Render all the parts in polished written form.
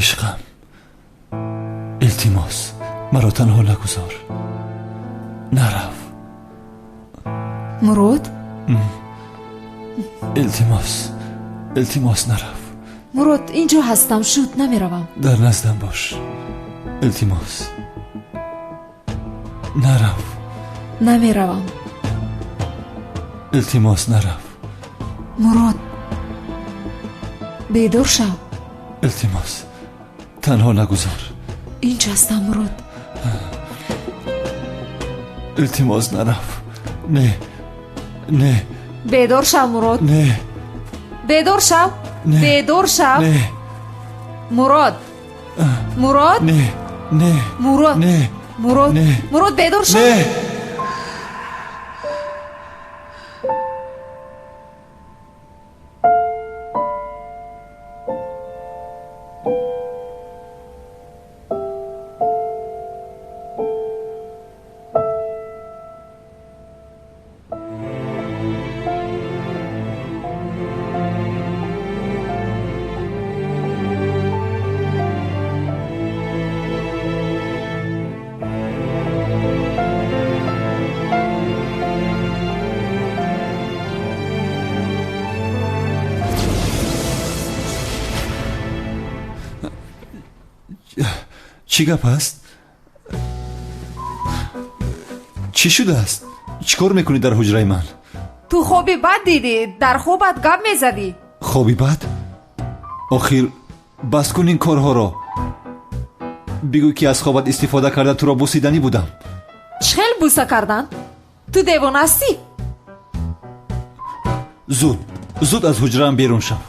Ишқам, илтимос, маро танҳо нагузор, нарав. Мурод? Илтимос, илтимос, нарав. Мурод, инҷо ҳастам, шуд, намеравам. Дар наздам бош, илтимос, нарав. Намеравам. Илтимос, нарав. Мурод, бедор шав. Илтимос, танҳо нагузор. Инҷо ҳастам, Мурод. Илтимос, нарав. Не, не. Бедор шав, Мурод. Не. Бедор шав. Не. Бедор шав. Не. Мурод, Мурод. Не, не. Мурод. Не. Мурод. Не. Мурод, бедор шав. Не. Чӣ гап аст? Чӣ шудааст? Чӣ кор мекунӣ дар ҳуҷраи ман? Ту хоби бад дидӣ, дар хобат гап мезадӣ. Хоби бад? Охир бас кун ин корҳоро. Бигӯ, ки аз хобат истифода карда туро бусиданӣ будам. Чӣ хел буса кардан? Ту девона ҳастӣ? Зуд, зуд аз ҳуҷраам берун шав.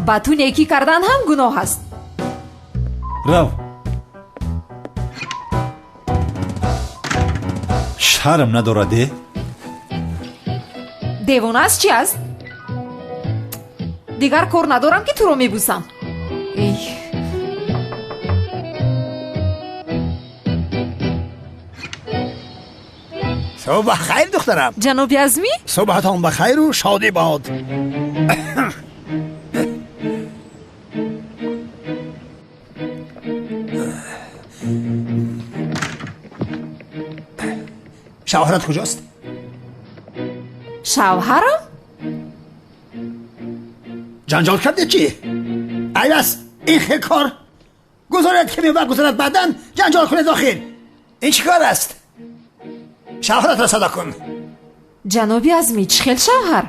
Ба ту некӣ кардан ҳам гуноҳ аст. Рав. Шарм надорад, э? Девона аст, чи аст? Дигар кор надорам, ки туро мебусам. Эй. Субҳ бахайр, духтарам. Ҷаноби Азмӣ? Субҳатон бахайру шодӣ бод. Шавҳарат куҷост? Шавҳарам? Ҷанҷол кардед чӣ? Айб аст ин хел кор. Гузоред каме вақт гузарад, баъдан ҷанҷол кунед. Охир ин чӣ кор аст? Шавҳаратро садо кун. Ҷаноби Азмӣ, чӣ хел шавҳар?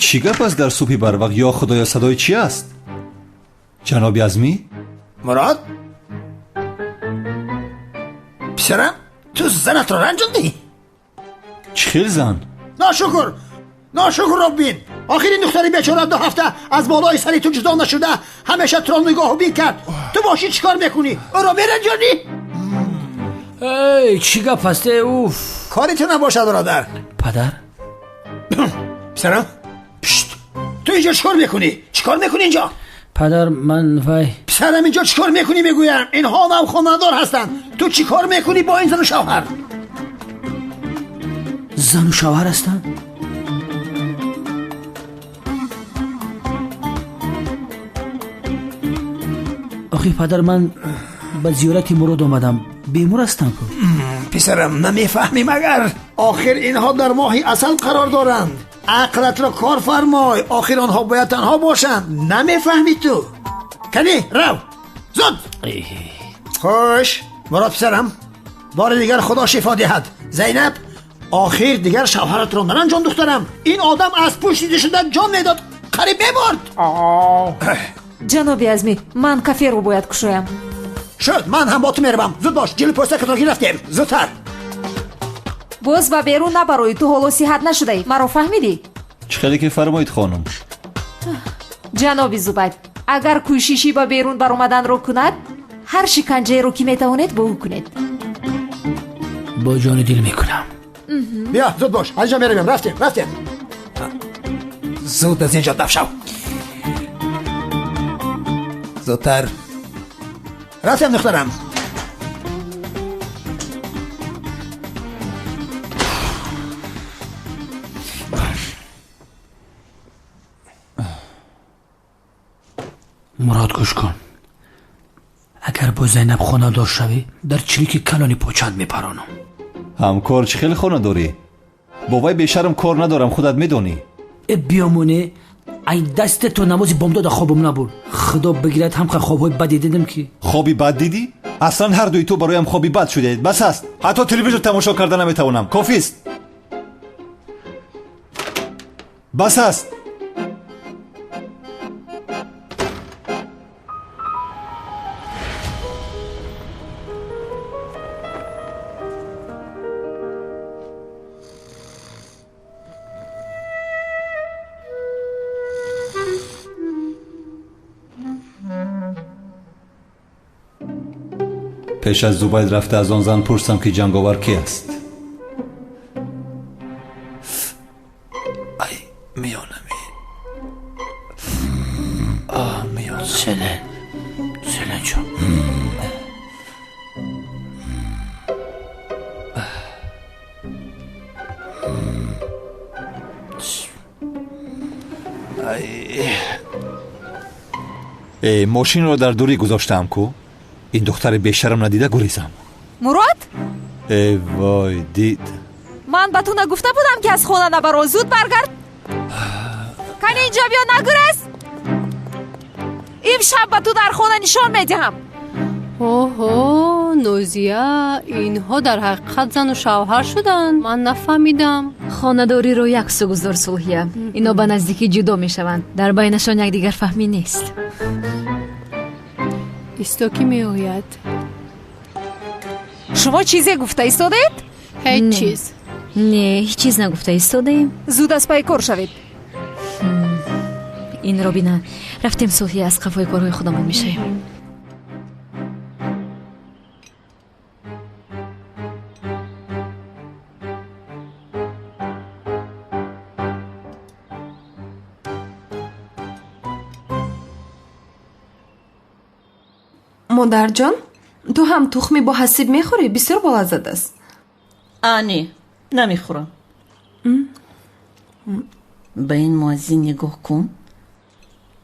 Чӣ гап аст дар субҳи барвақт? Ё Худоё, садои чӣ аст? Ҷаноби Азмӣ? Мурод, писарам, ту занатро ранҷондӣ? Чӣ хел зан? Ношукр, ношукрро бин. Охир ин духтари бечора 2 ҳафта аз болои сари ту ҷудо нашуда, ҳамеша туро нигоҳу бин кард. Ту бошӣ чӣ кор мекунӣ? Ӯро меранҷонӣ? Эй, чӣ гап аст, э? Уф. Кори ту набошад, бародар. Падар? Писарам, пшт, ту инҷо чӣ кор мекунӣ? Чӣ кор мекунӣ инҷо? Падар, ман вай. Писарам, инҷо чӣ кор мекунӣ, мегӯям? Инҳо навхонадор ҳастанд. Ту чӣ кор мекунӣ бо ин зану шавҳар? Зану шавҳар ҳастанд? Охи падар, ман ба зиёрати Мурод омадам. Бемор ҳастам ку. Писарам, намефаҳмӣ магар? Охир инҳо дар моҳи асал қарор доранд. Ақлатро кор фармой. Охир онҳо бояд танҳо бошанд. Намефаҳмӣ ту? Кани, рав, зуд. Хуш, Мурод писарам, бори дигар Худо шифо диҳад. Зайнаб, охир дигар шавҳаратро наранҷон, духтарам. Ин одам аз пушти дишуда ҷон медод, қариб мебурд. Ҷаноби Азмӣ, ман каферо бояд кушоям. Шуд, ман ҳам бо ту меравам. Зуд бош, ҷилу пӯстакатро гирифтем. Зудтар. Боз ба берун набароӣ, ту ҳоло сиҳат нашудаӣ. Маро фаҳмидӣ? Чӣ хеле ки фармоед, хонум. Ҷаноби Зубайр, агар кӯшишӣ ба берун баромаданро кунад, ҳар шиканҷаеро ки метавонед бо ӯ кунед. Бо ҷони дил мекунам. Биё, зуд бош, аз инҷо меравем. Рафтем, рафтем. Зуд аз инҷо даф шав. Зудтар. Рафтем, духтарам. Мурод, гӯш кун, агар бо Зайнаб хонадор шавӣ, дар чилики калони почат мепаронам. Ҳамкор, чӣ хеле хонадорӣ? Бо вай бешарм кор надорам, худат медонӣ. Э, биёмоне, ай дасте то намози бомдода хобам набуд. Худо бигирад, ҳамқа хобҳои бадӣ дидам ки. Хоби бад дидӣ? Аслан ҳар дуи ту бароям хоби бад шудаед. Бас аст, ҳатто телевизор тамошо карда наметавонам. Кофист, бас аст. Пеш аз Зубайд рафта аз он зан пурсам, ки ҷанговар ки аст. Ай, миёнами, миёна. Селен, Селенҷон. Э, мошинро дар дурӣ гузоштаам ку, ин духтари бешарм надида гурезам. Мурод? Э, вой, дид. Ман ба ту нагуфта будам, ки аз хона набаро? Зуд баргард, кани инҷо биё, нагурез. Имшаб ба ту дар хона нишон медиҳам. Оҳо, Нозия, инҳо дар ҳақиқат зану шавҳар шуданд? Ман нафаҳмидам. Хонадориро як су гузор, Сулҳия. Ино ба наздикӣ ҷудо мешаванд, дар байнашон якдигарфаҳмӣ нест. Исто, ки меояд. Шумо чизе гуфта истодаед? Ҳеҷ чиз. Не, ҳеҷ чиз нагуфта истодаем. Зуд аз пайи кор шавед. Инро бина, рафтем, Сулҳия, аз қафои корҳои худамон мешавем. Модарҷон, ту ҳам тухми бо ҳасиб мехӯрӣ? Бисёр болаззат аст. А, не, намехӯрам. Ба ин муаззин нигоҳ кун,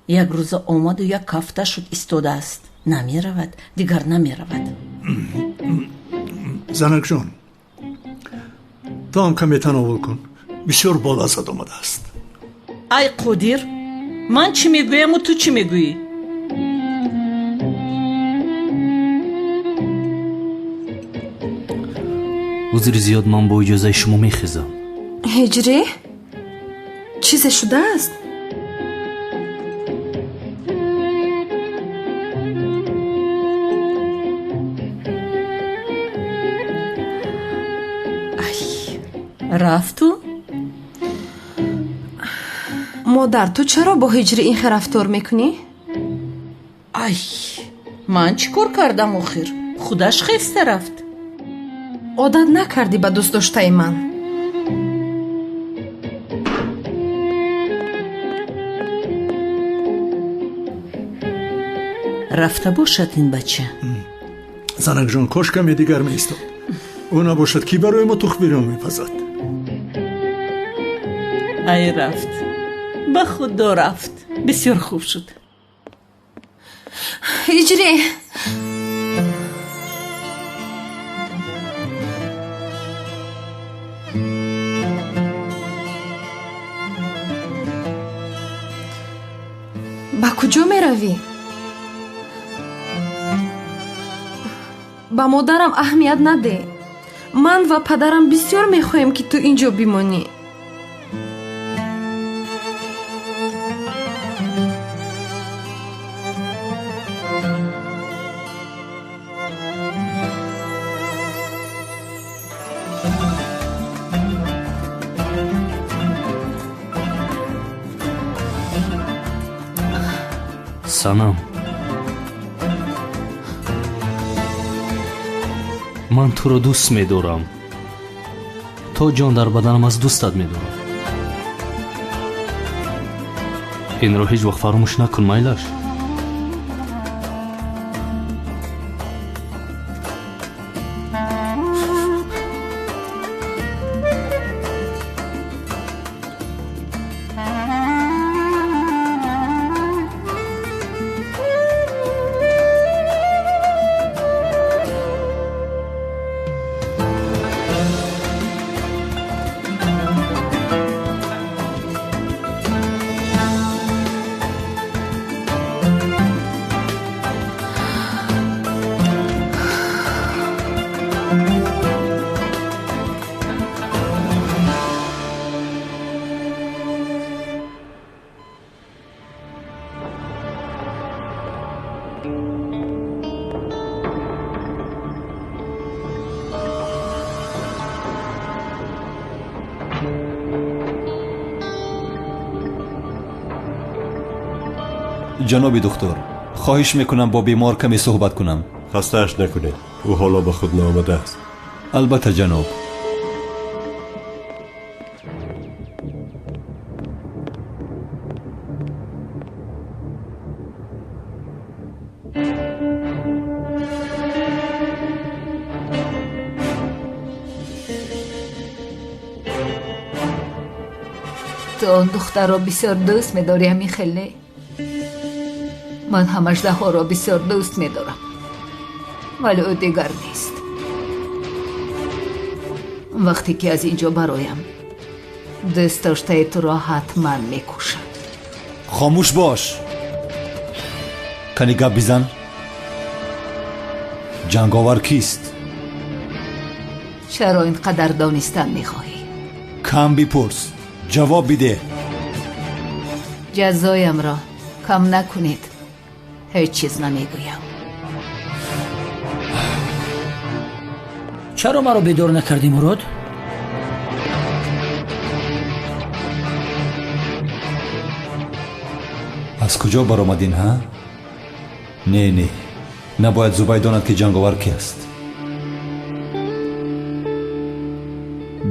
як рӯза омаду як ҳафта шуд истодааст, намеравад, дигар намеравад. Занакҷон, ту ҳам каме тановул кун, бисёр болаззат омадааст. Ай Қодир, ман чӣ мегӯяму ту чӣ мегӯӣ? Узри зиёд, ман бо иҷозаи шумо мехезам. Ҳиҷрӣ, чизе шудааст? Ай, рафту. Модар, ту чаро бо Ҳиҷрӣ ин хел рафтор мекунӣ? Ай, ман чӣ кор кардам охир? Худаш хеста рафт. Одат накардӣ ба дӯстдоштаи ман. Рафта бошад ин бача. Занакҷон, кош каме дигар меистод. Ӯ набошад, кӣ барои мо тухмбирён мепазад? Ай, рафт, ба худо рафт, бисёр хуб шуд. Ҳиҷрӣ! Ба куҷо меравӣ? Ба модарам аҳамият надеҳ. Ман ва падарам бисёр мехоҳем, ки ту ин ҷо бимонӣ. Санам, ман туро дӯст медорам, то ҷон дар баданам аз дӯстат медорам. Инро ҳеҷ вақт фаромӯш накун, майлаш. Ҷаноби духтур, хоҳиш мекунам бо бемор каме суҳбат кунам. Хастааш накунед, ӯ ҳоло ба худ наомадааст. Албатта, ҷаноб. Ту он духтарро бисёр дӯст медорӣ, ҳамин хел не? Ман ҳам аждаҳоро бисёр дӯст медорам, вале ӯ дигар нест. Вақте ки аз ин ҷо бароям, дӯст доштаи туро ҳатман мекушам. Хомӯш бош, кани гап бизан. Ҷанговар кист? Чаро ин қадар донистан мехоҳӣ? Кам бипурс, ҷавоб бидеҳ. Ҷазоямро кам накунед, ҳеҷ чиз намегӯям. Чаро маро бедор накардӣ, Мурод? Аз куҷо баромадин, ҳа? Не, не, набояд Зубай донад, ки ҷанговар ки аст.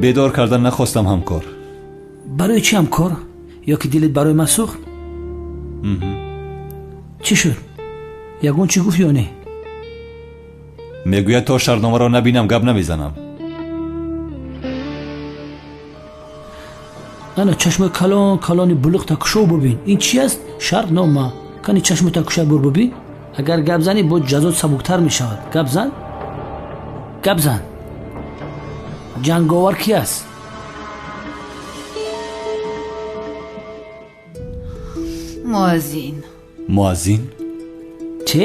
Бедор кардан нахостам, ҳамкор. Барои чӣ, ҳамкор? Ё ки дилет барои ман сӯхт? Чӣ шуд? Ягон чӣ гуфт ё не? Мегӯяд, то шартномаро набинам, гап намезанам. Ана чашмои калон калони булуқта кушо бубин. Ин чи аст? Шартнома. Кани чашмота куша бур бубин. Агар гап занӣ, боз ҷазот сабуктар мешавад. Гап зан, гап зан. Ҷанговар ки аст? Муаззин. Муаззин? Чӣ?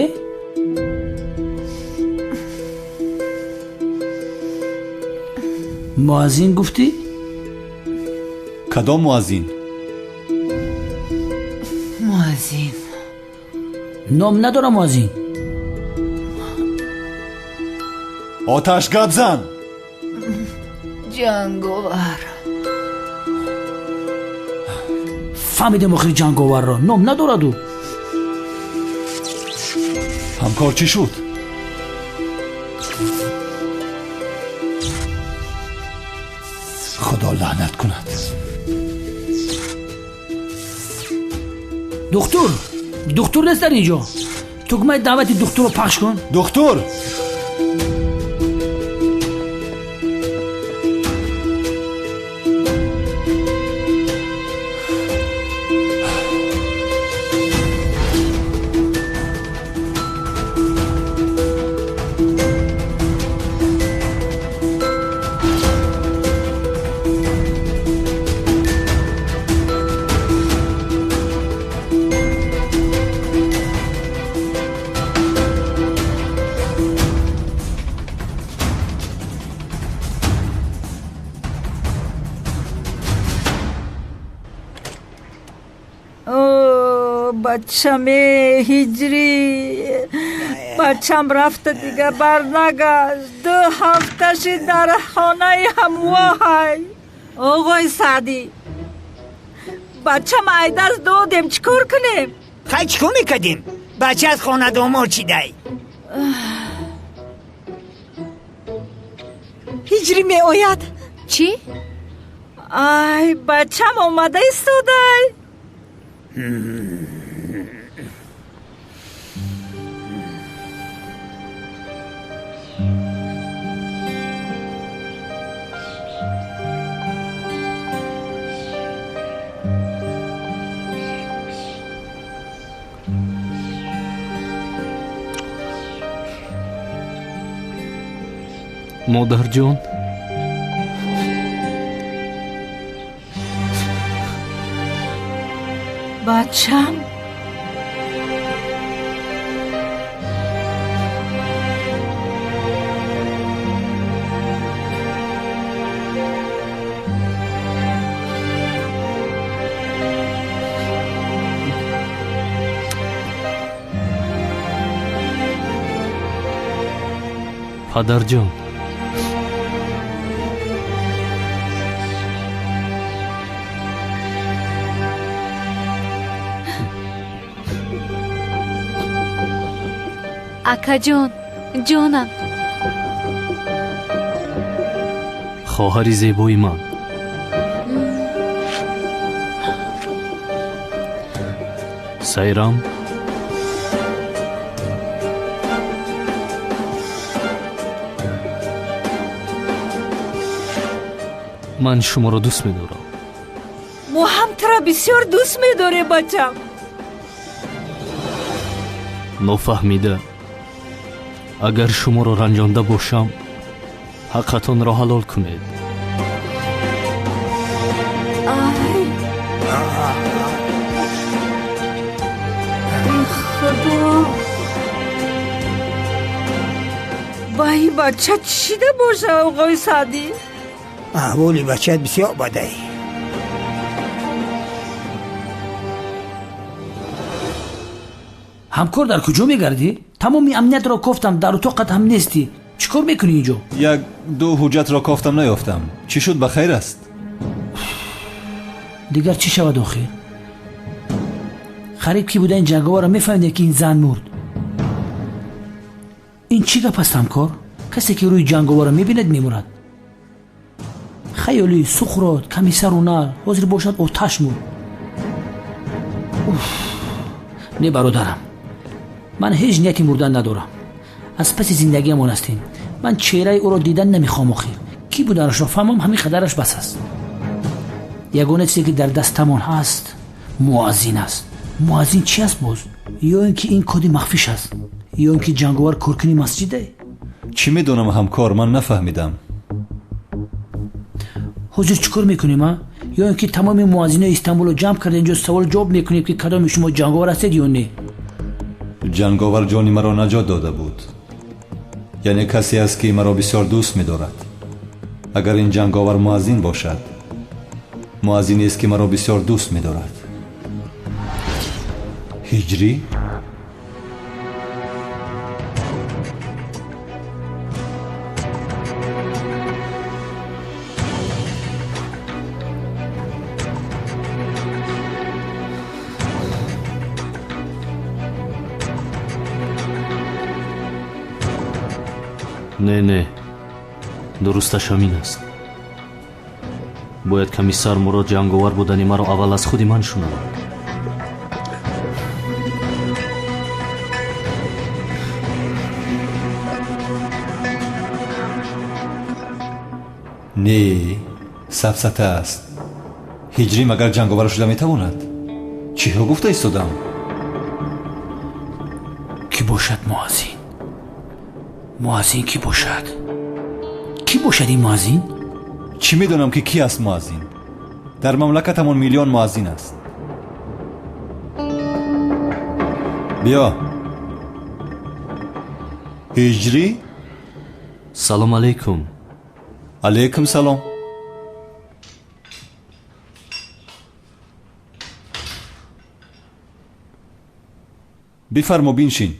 Муаззин гуфтӣ? Кадом муаззин? Муаззин. Ном надорам муаззин. Оташ, гап зан. Ҷанговар. Фаҳмидем охири ҷанговарро. Ном надорад ӯ. Ҳамкор, чӣ шуд? Худо лаънат кунад. Духтур, духтур нест дар ин ҷо. Тугмаи даъвати духтурро пахш кун. Духтур! Бачаме ҳиҷрӣ, бачам рафта, дига барнагашт. 2 ҳафта шид, дар хонаи ҳамвоҳай. Оғои Саъдӣ, бачам айдаст додем, чӣ кор кунем? Хай, чӣ кор мекардем? Бача аз хонадомор чидай. Ҳиҷрӣ меояд. Чӣ? Ай, бачам омада истодай. Модарҷон, бачам. Падарҷон. Акаҷон, ҷонам. Хоҳари зебои ман. Сайрам. Ман шуморо дӯст медорам. Мо ҳам туро бисёр дӯст медорем, бачам. Нофаҳмида, агар шуморо ранҷонда бошам, ҳаққатонро ҳалол кунед. Ай, Худо, ба ин бача чӣ шида боша, оғои Саъдӣ? Аҳволи бачаат бисёр бадай. Ҳамкор, дар куҷо мегардӣ? Тамоми амниятро кофтам, дар утоқат ҳам нестӣ. Чӣ кор мекунӣ ин ҷо? Як ду ҳуҷҷатро кофтам, наёфтам. Чӣ шуд, ба хайр аст? Дигар чӣ шавад охир? Қариб ки буда ин ҷанговарро мефаҳмидем, ки ин зан мурд. Ин чӣ гап аст, ҳамкор? Касе ки рӯи ҷанговарро мебинад, мемурад. Хаёлӣ, Суқрот, комиссару нар, ҳозир бошад оташ мурд. Не, бародарам, ман ҳеҷ нияти мурдан надорам. Аз паси зиндагиамон ҳастем. Ман чеҳраи ӯро дидан намехоҳам охир. Кӣ буданашро фаҳмам, ҳамин қадараш бас аст. Ягона чизе ки дар дастамон ҳаст, муаззин аст. Муаззин чи аст боз? Ё ин ки ин коди махфиш аст, ё ин ки ҷанговар коркуни масҷиде? Чӣ медонам, ҳамкор, ман нафаҳмидам. Ҳозир чӣ кор мекунем, а? Ё ин ки тамоми муаззинои Истанбулро ҷамъ карда инҷо савол ҷавоб мекунем, ки кадоми шумо ҷанговар ҳастед ё не? Ҷанговар ҷони маро наҷот дода буд. Яъне касе аст, ки маро бисёр дӯст медорад. Агар ин ҷанговар муаззин бошад, муаззинест, ки маро бисёр дӯст медорад. Ҳиҷрӣ? Не, не, дурусташ ҳамин аст. Бояд комиссар Мурод ҷанговар будани маро аввал аз худи ман шунавад. Не, сафсата аст. Ҳиҷрӣ магар ҷанговар шуда метавонад? Чиҳо гуфта истодам? Кӣ бошад муаззин? Муаззин кӣ бошад? Кӣ бошад ин муаззин? Чӣ медонам, ки кӣ аст муаззин? Дар мамлакатамон миллион муаззин аст. Биё, Ҳиҷрӣ. Салом алейкум. Алейкум салом. Бифармо, биншин.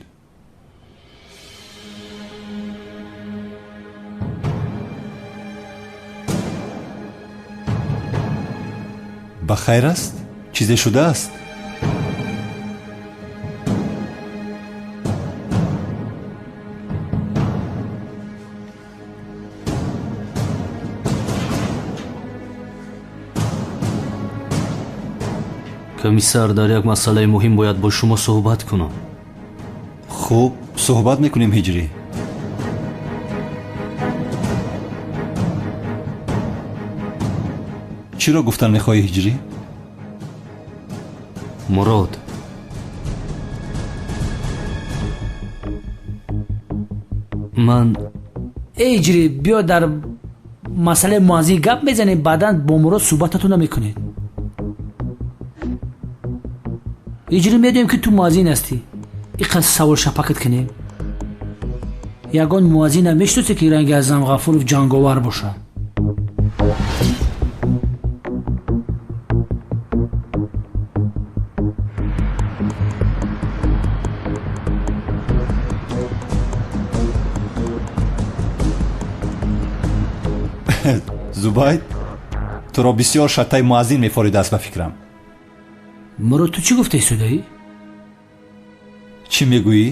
Ба хайр аст? Чизе шудааст? Комиссар, дар як масъалаи муҳим бояд бо шумо суҳбат кунам. Хуб, суҳбат мекунем, Ҳиҷрӣ. Чиро гуфтан мехоҳӣ, Ҳиҷрӣ? Мурод, ман Эй Ҳиҷрӣ, биё дар масъалаи муаззин гап мезанем, баъдан бо Мурод суҳбататон намекунед. Ҳиҷрӣ, медонем, ки ту муаззин ҳастӣ. Ин қадр савол шапакат кунем? Ягон муаззинам мешиносе, ки ранги Аъзам Ғафуров ҷанговар бошад? Зубайд, туро бисёр шаттаи муаззин мефоридааст, ба фикрам. Мурод, ту чӣ гуфта истодаӣ? Чӣ мегӯӣ?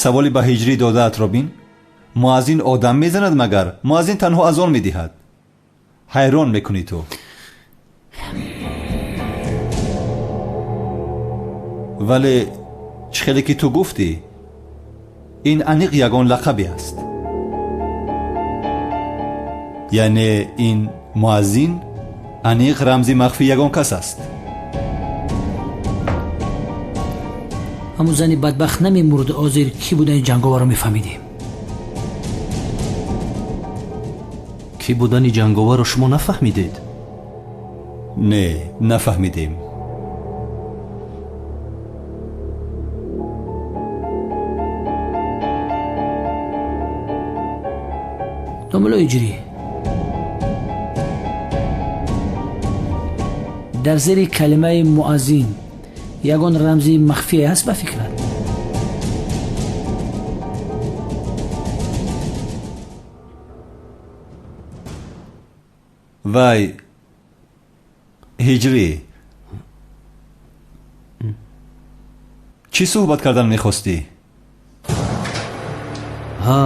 Саволи ба ҳиҷрӣ додаатро бин. Муаззин одам мезанад магар? Муаззин танҳо азон медиҳад. Ҳайрон мекунӣ ту. Вале чӣ хеле ки ту гуфтӣ, ин аниқ ягон лақабе аст. Яъне ин муаззин аниқ рамзи махфии ягон кас аст. Ҳамун зани бадбахт намемурд, ҳозир кӣ будани ҷанговарро мефаҳмидем. Кӣ будани ҷанговарро шумо нафаҳмидед? Не, нафаҳмидем. Домулло Ҳиҷрӣ, дар зери калимаи муаззин ягон рамзи махфие ҳаст ба фикрат? Вай ҳиҷрӣ, чӣ суҳбат кардан мехостӣ? Ҳа,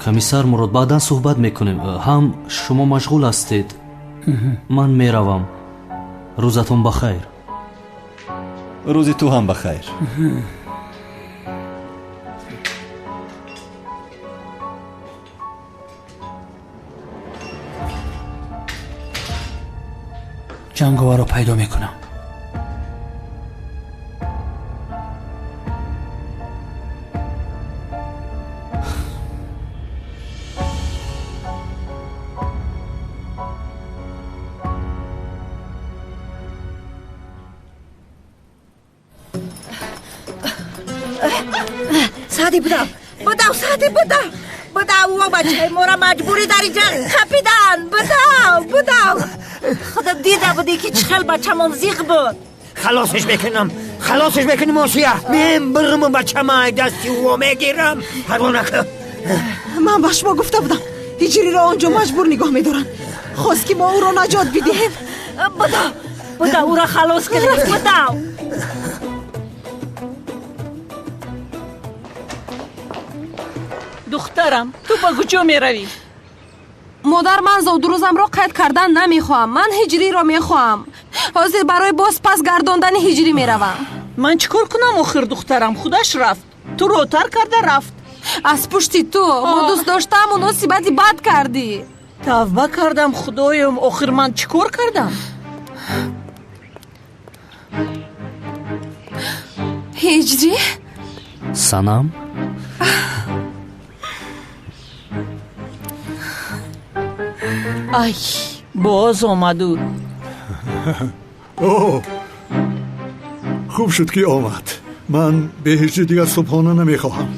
комиссар Мурод, баъдан суҳбат мекунем. Ҳам шумо машғул ҳастед, ман меравам. Рӯзатон ба хайр. Рӯзи ту ҳам ба хайр. Ҷанговарро пайдо мекунам. Сади будав, будав, сади будав, будав, ва бачаи моро маҷбурӣ дар инҷа қапидан. Будав, будав. Худо дида будӣ ки чӣ хел бачамон зиқ буд. Халосش мекунам, халосش мекунам Осия. Мен бирму бачама дасти ӯ мегирам. Парво накун. Ман ба шумо гуфта будам, ҳиҷриро он ҷо маҷбур нигоҳ медоранд. Хост ки мо ӯро наҷот бидиҳем. Будав, будав, ӯро халос кунем. Будав. Духтарам, ту ба куҷо меравӣ? Модар, ман зодрӯзамро қайд кардан намехоҳам. Ман ҳиҷриро мехоҳам. Ҳозир барои боз пас гардондани ҳиҷрӣ меравам. Ман чӣ кор кунам охир, духтарам? Худаш рафт, туро тар карда рафт. Аз пушти ту мо дӯст доштам, муносибати бад кардӣ. Тавба кардам, худоём, охир ман чӣ кор кардам? Ҳиҷрӣ? Санам? Ай, боз омаду. О, хуб шуд ки омад. Ман бе ҳиҷри дигар субҳона намехоҳам.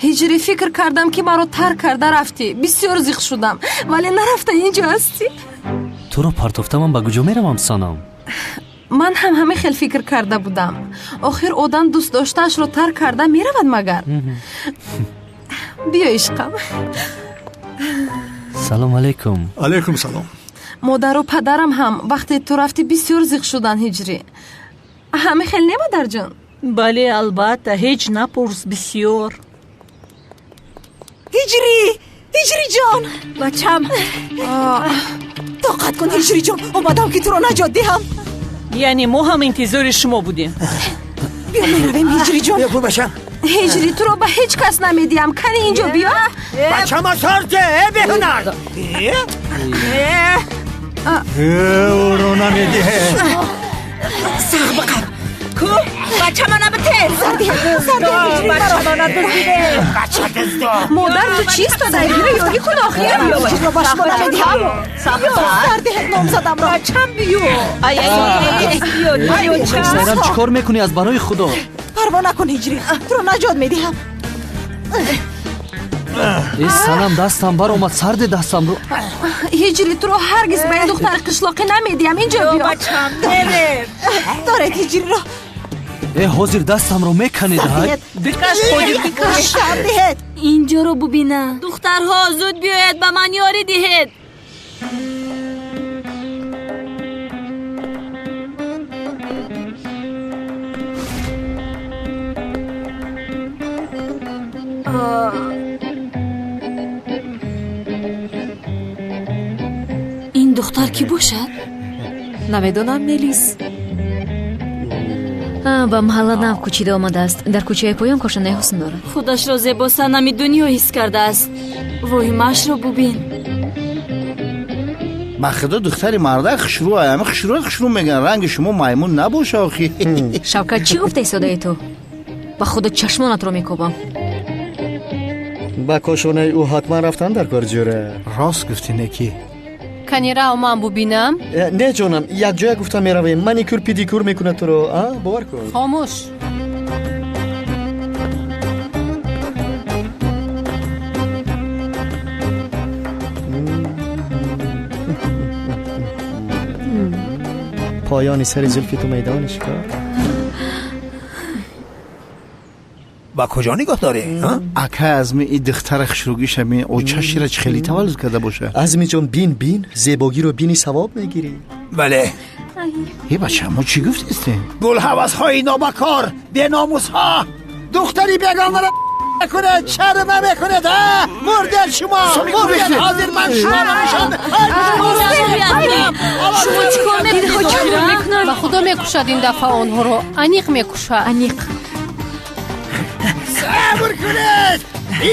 Ҳиҷрӣ, фикр кардам ки маро тарк карда рафтӣ. Бисёр зиқ шудам, вале нарафта инҷо ҳастӣ. Туро партофта ман ба куҷо меравам, Санам? Ман ҳам ҳамин хел фикр карда будам. Охир одам дӯст доштаашро тарк карда меравад магар? Биё ишқам. Салом алейкум. Алейкум салом. Модару падарам ҳам вақте ту рафтӣ бисёр зиқ шуданд, ҳиҷрӣ. Ҳамин хел не, модарҷон? Бале, албатта, ҳеҷ напурс, бисёр. Ҳиҷрӣ, ҳиҷриҷон. Бачам. Тоқат кун, ҳиҷриҷон, омадам ки туро наҷот диҳам. Яъне мо ҳам интизори шумо будем. Биё меравем, ҳиҷриҷон. Биё бачам. Ҳиҷрӣ, туро ба ҳеҷ кас намедиҳам. Кани инҷо биё. Бачама сарте, э беҳунар. Ӯро намедиҳе. Сағ биқаб. Ку, бачама набите. Бачама надуздиде. Бача дуздо. Модар, ту чист? Дайгира ёрӣ кун охир. Ҳиҷриро ба шумо намедиҳам. Сардиҳед номзадамро. Бачам биё. Ай, ай, биё, биё. Сайрам, чӣ кор мекунӣ аз барои Худо? Парво накун, ҳиҷрӣ, туро наҷот медиҳам. Э, Санам, дастам баромад, сарде дастамро. Ҳиҷрӣ, туро ҳаргиз ба ин духтари қишлоқӣ намедиҳам. Инҷо биё. Бачам, мерем. Доред ҳиҷриро. Э, ҳозир дастамро меканед. Бикаш, қодир, бикаш. Сардиҳед. Инҷоро бубина. Духтарҳо, зуд биёед, ба ман ёрӣ диҳед. Духтар кӣ бошад? Намедонам, Мелис. Ба маҳалла нав кӯчида омадааст. Дар кӯчаи поён кошонаи ҳусн дорад. Худашро зебосанами дунё ҳис кардааст. Воҳимаашро бубин. Ба худо, духтари мардак хушрӯ, ами хушрӯ, хушрӯ мегӯянд. Ранги шумо маймун набоша охи. Шавкат, чӣ гуфта истодаи ту? Ба худо, чашмонатро мекобам. Ба кошонаи ӯ ҳатман рафтан дар кор, ҷура. Рост гуфтӣ, неки. Кани рав, ман бубинам. Не, ҷонам, якҷоя гуфта меравем. Маникюр, педикюр мекунад туро, а бовар кун. Хомӯш. Поёни сари зулфи ту майдони шикор. Ба куҷо нигоҳ дорӣ? Ака Азми, и духтара хушрӯгиша бин, очашира чӣ хеле таваллуд карда боша. Азмиҷон, бин, бин, зебогиро бини, савоб мегирӣ. Бале. Е, бача, мо чӣ гуфтистем? Гулҳавасҳои нобакор, беномусҳо, духтари бегонаро мекунед, шарм намекунед, а? Мурдед шумо, мурдед. Ҳозир ман шуморо нишон. Шумо чӣ кор мекунед? Ба худо, мекушад ин дафъа онҳоро, аниқ мекушад. Аниқ. Сабр кунед,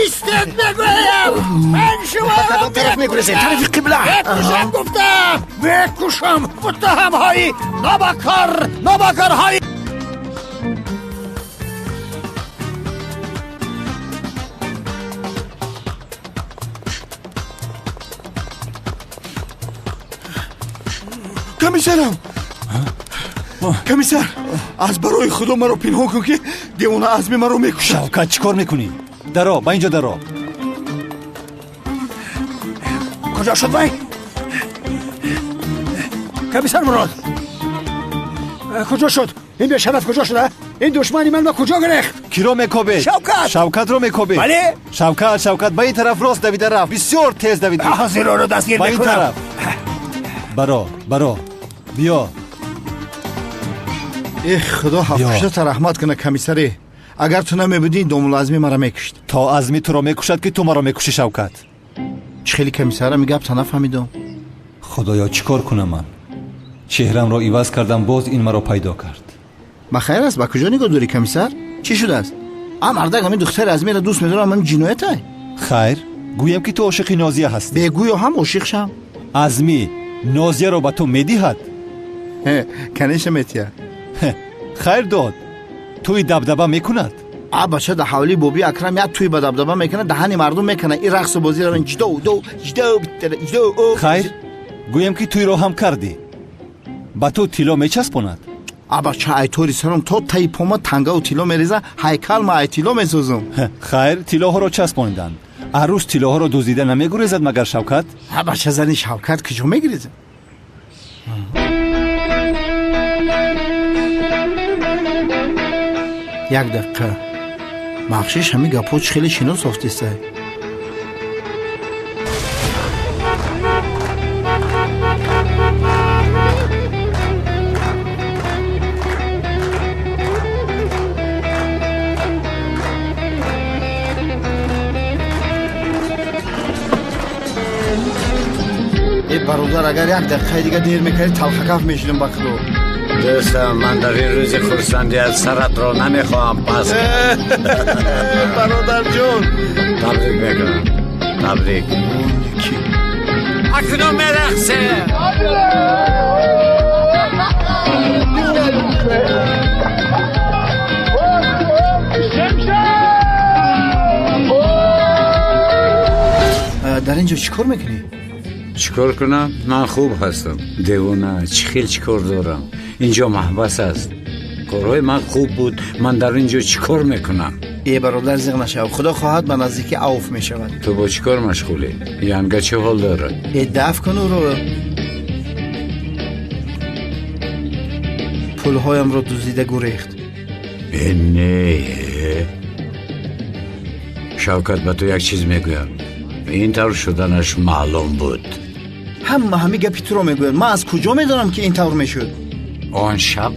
истед, мегӯям, ман шуморо тараф мегурезем? Тарафи қибла. Мекушам, гуфтам, мекушам. Муттаҳамҳои нобакор, нобакорҳои. Комиссарам, комиссар, аз барои худо маро пинҳон кун, ки девона Азми маро мекушад. Шавкат, чӣ кор мекунӣ? Даро, ба инҷо даро. Куҷо шуд вай? Комиссар Мурод куҷо шуд? Ин бешараф куҷо шуда? Ин душмани ман ба куҷо гирехт? Киро мекобед? Шавкат. Шавкатро мекобед? Бале. Шавкат, Шавкат ба ин тараф рост давида рафт, бисёр тез давид. Ҳозир ӯро дастгир Ба ин мекунам. тараф баро, баро, биё. Эх, худо ҳафтпуштата раҳмат куна, комиссаре. Агар ту намебудӣ, домула Азми мара мекушт. То Азми туро мекушад, ки ту маро мекушӣ, Шавкат? Чӣ хеле, комиссара, ми гапта нафаҳмидом. Худоё, чӣ кор кунам ман? Чеҳрамро иваз кардам, боз ин маро пайдо кард. Ба хайр аст? Ба куҷо нигоҳ дорӣ, комиссар? Чӣ шудааст? А мардак ҳамин духтари Азмиро дӯст медорам, ҳамин ҷиноятай? Хайр, гӯям, ки ту ошиқи Нозия ҳастӣ. Бегӯё ҳам ошиқ шам. Азмӣ Нозияро ба ту медиҳад? Конечно, метиҳад. Хайр, дод, тӯи дабдаба мекунад? А бача, да ҳавлии боби Акрам як тӯи ба дабдаба мекунад, даҳани мардум мекунад. Ин рақсу бозиро ҷдо до ҷдо ҷдо. Хайр, гӯям, ки тӯйро ҳам кардӣ, ба ту тилло мечаспонад? А бача, айтори саром то таи пома тангаву тилло мереза, ҳайкал ма ай тилло месозум. Хайр, тиллоҳоро часпониданд, арӯс тиллоҳоро дуздида намегурезад магар, Шавкат? А бача, зани Шавкат куҷо мегирезад? Як дақиқа, бахшиш, ҳамин гапҳо чӣ хеле шинос офтиста. Э, бародар, агар як дақиқаи дига дер мекардӣ, талхакаф мешудам, ба худо. Дӯстам, ман дар ин рӯзи хурсандият саратро намехоҳам пас. Бародарҷон. Табрик мекунам, табрик. Акнун мерақсем. Дар ин ҷо чӣ кор мекунӣ? Чӣ кор кунам? Ман хуб ҳастам, девона. Чӣ хел чӣ кор дорам? Инҷо маҳбас аст. Корҳои ман хуб буд, ман дар ин ҷо чӣ кор мекунам? Е, бародар, зиқ нашав, худо хоҳад, ба наздикӣ авф мешавад. Ту бо чӣ кор машғулӣ? Янга чӣ ҳол дорад? Е, дафт кун ӯро. Пулҳоямро дуздида гурехт. Э, не, Шавкат, ба ту як чиз мегӯям: ин тавр шуданаш маълум буд. Ҳама ҳамин гапи туро мегӯяд. Ман аз куҷо медонам, ки ин тавр мешуд? Он шаб,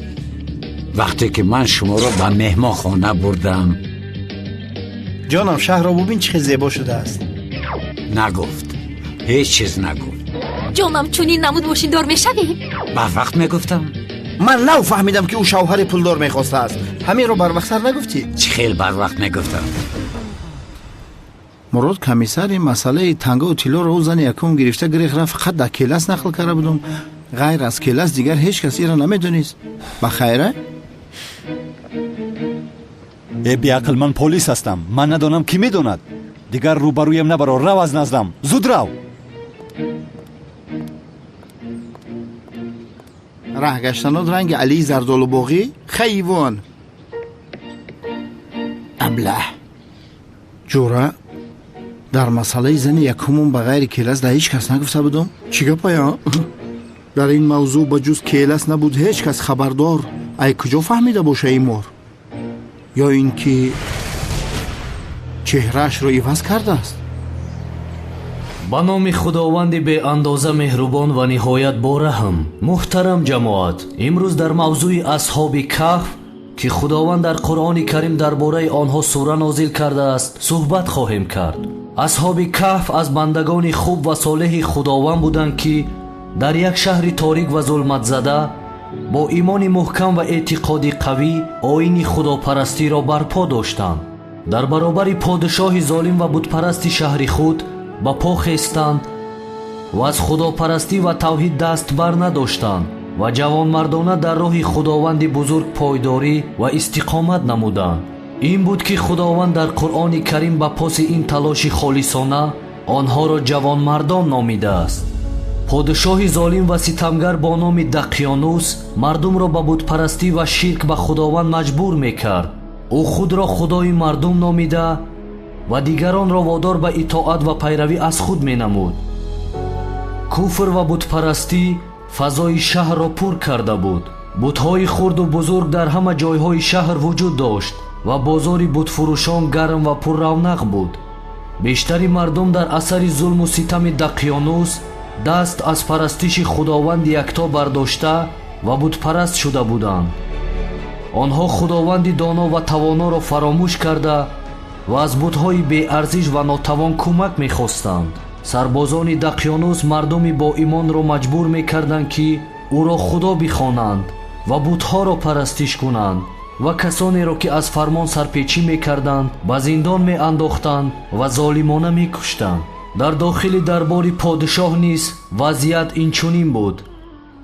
вақте ки ман шуморо ба меҳмонхона бурдам. Ҷонам, шаҳрро бубин, чӣ хел зебо шудааст. Нагуфт, ҳеҷ чиз нагуфт. Ҷонам, чунин намуд мошиндор мешавем. Барвақт мегуфтам. Ман нав фаҳмидам, ки ӯ шавҳари пулдор мехостааст. Ҳаминро барвақттар нагуфтӣ? Чӣ хел барвақт мегуфтам? Мурод комиссар, ин масъалаи тангаву тиллоро ӯ зани якум гирифта гирех рафт, фақат дар келас нақл карда будум. Ғайр аз келас дигар ҳеҷ кас инро намедонист. Ба хайра? Э беақл, ман полис ҳастам. Ман надонам, кӣ медонад? Дигар рӯбарӯям набаро, рав аз наздам, зуд рав. Раҳ гаштанот ранги Алии Зардолубоғӣ, хайвон, аблаҳ. Ҷура, дар масъалаи зани якумум ба ғайри келас дар ҳеҷ кас нагуфта будум. Чӣ гапая? Дар ин мавзӯъ ба ҷуз келас набуд ҳеҷ кас хабардор. Ай куҷо фаҳмида боша ин мор? Ё ин ки чеҳраашро иваз кардааст? Ба номи Худованди беандоза меҳрубон ва ниҳоят бораҳм. Муҳтарам ҷамоат, имрӯз дар мавзӯи Асҳоби Каҳф, ки Худованд дар Қуръони Карим дар бораи онҳо сура нозил кардааст, суҳбат хоҳем кард. Асҳоби Каҳф аз бандагони хуб ва солеҳи Худованд буданд, ки дар як шаҳри торик ва зулматзада бо имони муҳкам ва эътиқоди қавӣ оини худопарастиро барпо доштанд. Дар баробари подшоҳи золим ва бутпарасти шаҳри худ ба по хестанд ва аз худопарастӣ ва тавҳид даст бар надоштанд ва ҷавонмардона дар роҳи Худованди бузург пойдорӣ ва истиқомат намуданд. Ин буд, ки Худованд дар Қуръони Карим ба поси ин талоши холисона онҳоро ҷавонмардон номидааст. Подшоҳи золим ва ситамгар бо номи Дақёнус мардумро ба бутпарастӣ ва ширк ба Худованд маҷбур мекард. Ӯ худро худои мардум номида ва дигаронро водор ба итоат ва пайравӣ аз худ менамуд. Куфр ва бутпарастӣ фазои шаҳрро пур карда буд. Бутҳои хурду бузург дар ҳама ҷойҳои шаҳр вуҷуд дошт ва бозори бутфурӯшон гарм ва пурравнақ буд. Бештари мардум дар асари зулму ситами Дақёнус даст аз парастиши Худованди якто бардошта ва бутпараст шуда буданд. Онҳо Худованди доно ва тавоноро фаромӯш карда ва аз бутҳои беарзиш ва нотавон кӯмак мехостанд. Сарбозони Дақёнус мардуми боимонро маҷбур мекарданд, ки ӯро худо бихонанд ва бутҳоро парастиш кунанд ва касонеро, ки аз фармон сарпечӣ мекарданд, ба зиндон меандохтанд ва золимона мекуштанд. Дар дохили дарбори подшоҳ низ вазъият инчунин буд.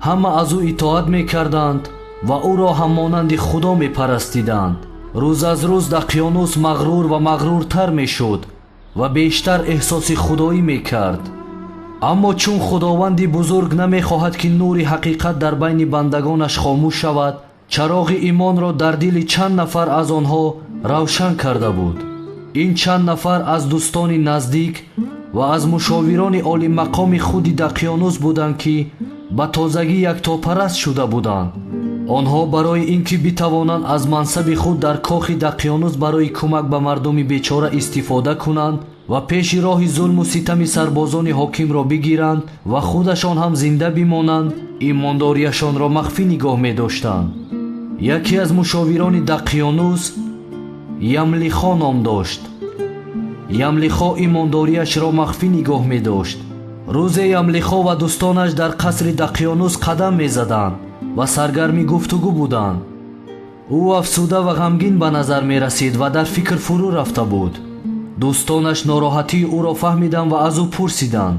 Ҳама аз ӯ итоат мекарданд ва ӯро ҳам монанди худо мепарастиданд. Рӯз аз рӯз Дақёнус мағрур ва мағруртар мешуд ва бештар эҳсоси худоӣ мекард. Аммо чун Худованди бузург намехоҳад, ки нури ҳақиқат дар байни бандагонаш хомӯш шавад, чароғи имонро дар дили чанд нафар аз онҳо равшан карда буд. Ин чанд нафар аз дӯстони наздик ва аз мушовирони олимақоми худи Дақёнус буданд, ки ба тозагӣ яктопараст шуда буданд. Онҳо барои ин ки битавонанд аз мансаби худ дар кохи Дақёнус барои кӯмак ба мардуми бечора истифода кунанд ва пеши роҳи зулму ситами сарбозони ҳокимро бигиранд ва худашон ҳам зинда бимонанд, имондориашонро махфӣ нигоҳ медоштанд. Яке аз мушовирони Дақёнус Ямлихо ном дошт. Ямлихо имондориашро махфӣ нигоҳ медошт. Рӯзе Ямлихо ва дӯстонаш дар қасри Дақёнус қадам мезаданд ва саргарми гуфтугӯ буданд. Ӯ афсуда ва ғамгин ба назар мерасид ва дар фикр фурӯ рафта буд. Дӯстонаш нороҳатии ӯро фаҳмиданд ва аз ӯ пурсиданд: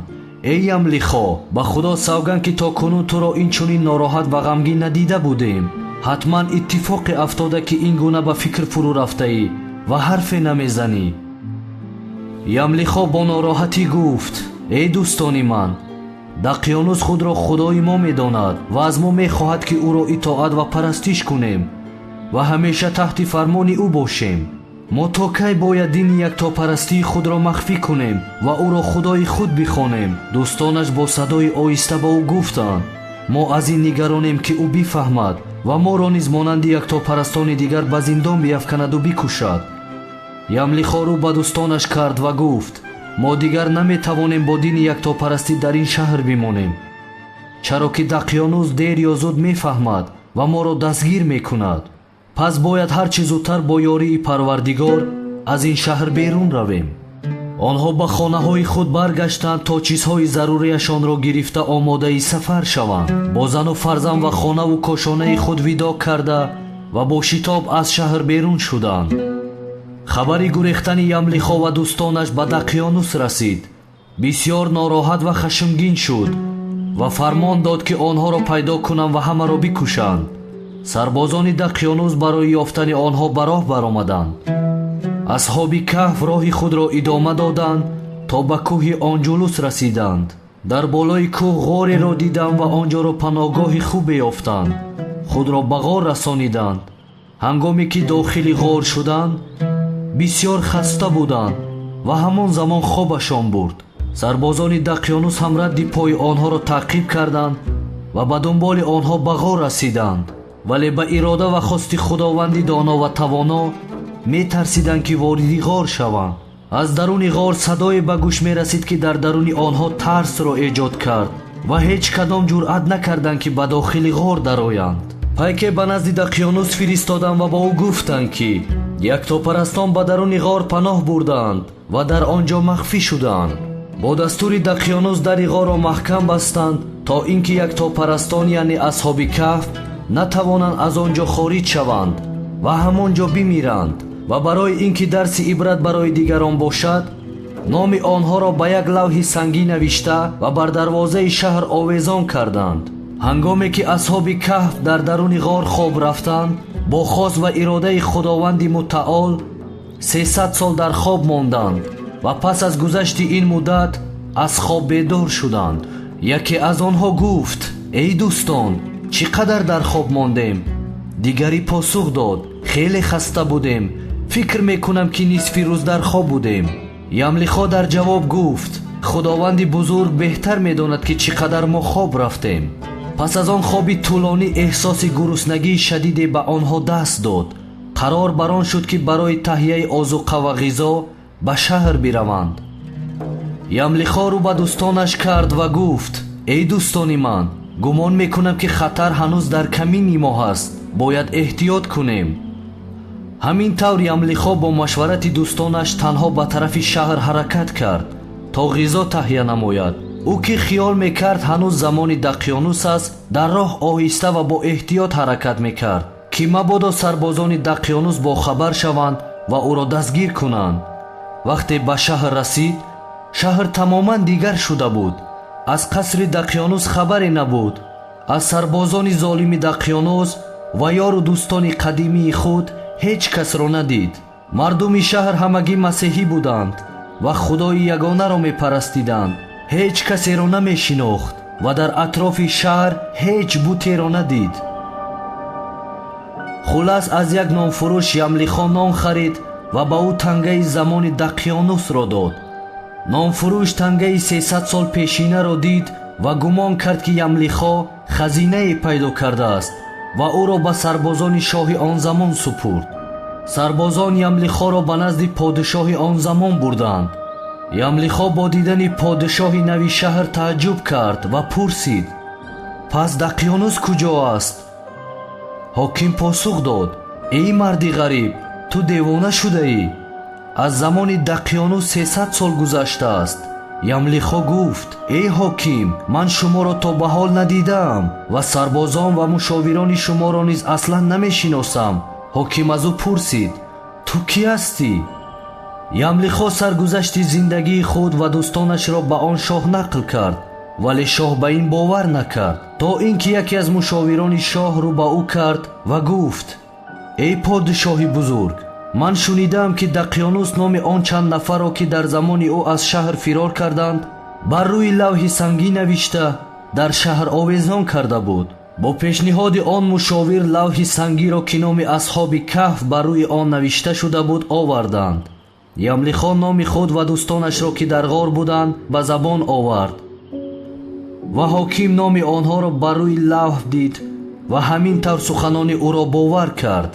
«Эй Ямлихо, ба Худо савганд, ки то кунун туро ин чунин нороҳат ва ғамгин надида будем. Ҳатман иттифоқе афтода, ки ин гуна ба фикр фурӯ рафтаӣ ва ҳарфе намезанӣ». Ямлихо бо нороҳатӣ гуфт: «Эй дӯстони ман, Дақёнус худро худои мо медонад ва аз мо мехоҳад, ки ӯро итоат ва парастиш кунем ва ҳамеша таҳти фармони ӯ бошем. Мо то кай бояд дини яктопарастии худро махфӣ кунем ва ӯро худои худ бихонем?» Дӯстонаш бо садои оҳиста ба ӯ гуфтанд: «Мо аз ин нигаронем, ки ӯ бифаҳмад ва моро низ монанди яктопарастони дигар ба зиндон биафканаду бикушад». Ямлихо рӯ ба дӯстонаш кард ва гуфт: «Мо дигар наметавонем бо дини яктопарастӣ дар ин шаҳр бимонем, чаро ки Дақёнус дер ё зуд мефаҳмад ва моро дастгир мекунад. Пас бояд ҳар чӣ зудтар бо ёрии Парвардигор аз ин шаҳр берун равем». Онҳо ба хонаҳои худ баргаштанд то чизҳои зарурияшонро гирифта омодаи сафар шаванд. Бо зану фарзанд ва хонаву кошонаи худ видоъ карда ва бо шитоб аз шаҳр берун шуданд. Хабари гурехтани Ямлихо ва дӯстонаш ба Дақёнус расид. Бисьёр нороҳат ва хашмгин шуд ва фармон дод, ки онҳоро пайдо кунанд ва ҳамаро бикушанд. Сарбозони Дақёнус барои ёфтани онҳо ба роҳ баромаданд. Асҳоби Каҳф роҳи худро идома доданд то ба кӯҳи Онҷулус расиданд. Дар болои кӯҳ ғореро диданд ва он ҷоро паноҳгоҳи хубе ёфтанд. Худро ба ғор расониданд. Ҳангоме ки дохили ғор шуданд, бисьёр хаста буданд ва ҳамон замон хобашон бурд. Сарбозони Дақёнус ҳам радди пои онҳоро таъқиб карданд ва ба дунболи онҳо ба ғор расиданд. Вале ба ирода ва хости Худованди доно ва тавоно метарсиданд, ки вориди ғор шаванд. Аз даруни ғор садое ба гӯш мерасид, ки дар даруни онҳо тарсро эҷод кард ва ҳеҷ кадом ҷуръат накарданд, ки ба дохили ғор дароянд. Пайке ба назди Дақёнус фиристоданд ва ба ӯ гуфтанд, ки яктопарастон ба даруни ғор паноҳ бурдаанд ва дар он ҷо махфӣ шудаанд. Бо дастури Дақёнус дари ғорро маҳкам бастанд, то ин ки яктопарастон, яъне Асҳоби Каҳф, натавонанд аз он ҷо хориҷ шаванд ва ҳамон ҷо бимиранд. Ва барои ин ки дарси ибрат барои дигарон бошад, номи онҳоро ба як лавҳи сангӣ навишта ва бар дарвозаи шаҳр овезон карданд. Ҳангоме ки Асҳоби Каҳф дар даруни ғор хоб рафтанд, бо хос ва иродаи Худованди Мутаол 300 сол дар хоб монданд ва пас аз гузашти ин муддат аз хоб бедор шуданд. Яке аз онҳо гуфт: эй дӯстон, чӣ қадар дар хоб мондем? Дигари посух дод: хеле хаста будем, фикр мекунам, ки нисфи рӯз дар хоб будем. Ямлихо дар ҷавоб гуфт: Худованди бузург беҳтар медонад, ки чӣ қадар мо хоб рафтем. Пас аз он хоби тӯлонӣ эҳсоси гуруснагии шадиде ба онҳо даст дод. Қарор бар он шуд, ки барои таҳияи озуқа ва ғизо ба шаҳр бираванд. Ямлихо рӯ ба дӯстонаш кард ва гуфт: эй дӯстони ман, гумон мекунам, ки хатар ҳанӯз дар камини мо ҳаст, бояд эҳтиёт кунем. Ҳамин тавр Ямлихо бо машварати дӯстонаш танҳо ба тарафи шаҳр ҳаракат кард то ғизо таҳия намояд. Ӯ ки хиёл мекард ҳанӯз замони Дақёнус аст, дар роҳ оҳиста ва бо эҳтиёт ҳаракат мекард, ки мабодо сарбозони Дақёнус бохабар шаванд ва ӯро дастгир кунанд. Вақте ба шаҳр расид, шаҳр тамоман дигар шуда буд. Аз қасри Дақёнус хабаре набуд. Аз сарбозони золими Дақёнус ва ёру дӯстони қадимии худ ҳеҷ касро надид. Мардуми шаҳр ҳамагӣ масеҳӣ буданд ва Худои ягонаро мепарастиданд. Ҳеҷ касеро намешинохт ва дар атрофи шаҳр ҳеҷ бутеро надид. Хулас, аз як нонфурӯш Ямлихо нон харид ва ба ӯ тангаи замони Дақёнусро дод. Нонфурӯш тангаи 300 сол пешинаро дид ва гумон кард, ки Ямлихо хазинае пайдо кардааст ва ӯро ба сарбозони шоҳи он замон супурд. Сарбозон Ямлихоро ба назди подишоҳи он замон бурданд. Ямлихо бо дидани подишоҳи нави шаҳр тааҷҷуб кард ва пурсид: пас Дақёнус куҷо аст? Ҳоким посух дод: эй марди ғариб, ту девона шудаӣ. Аз замони Дақёнус 300 сол гузаштааст. Ямлихо гуфт: эй ҳоким, ман шуморо то ба ҳол надидаам ва сарбозон ва мушовирони шуморо низ аслан намешиносам. Ҳоким аз ӯ пурсид: ту кӣ ҳастӣ? Ямлихо саргузашти зиндагии худ ва дӯстонашро ба он шоҳ нақл кард, вале шоҳ ба ин бовар накард, то ин ки яке аз мушовирони шоҳ рӯ ба ӯ кард ва гуфт: эй подишоҳи бузург, ман шунидаам, ки Дақёнус номи он чанд нафарро, ки дар замони ӯ аз шаҳр фирор карданд, бар рӯи лавҳи сангӣ навишта дар шаҳр овезон карда буд. Бо пешниҳоди он мушовир лавҳи сангиро, ки номи Асҳоби Каҳф бар рӯи он навишта шуда буд, оварданд. Ямлихо номи худ ва дӯстонашро, ки дар ғор буданд, ба забон овард ва ҳоким номи онҳоро бар рӯи лавҳ дид ва ҳамин тавр суханони ӯро бовар кард.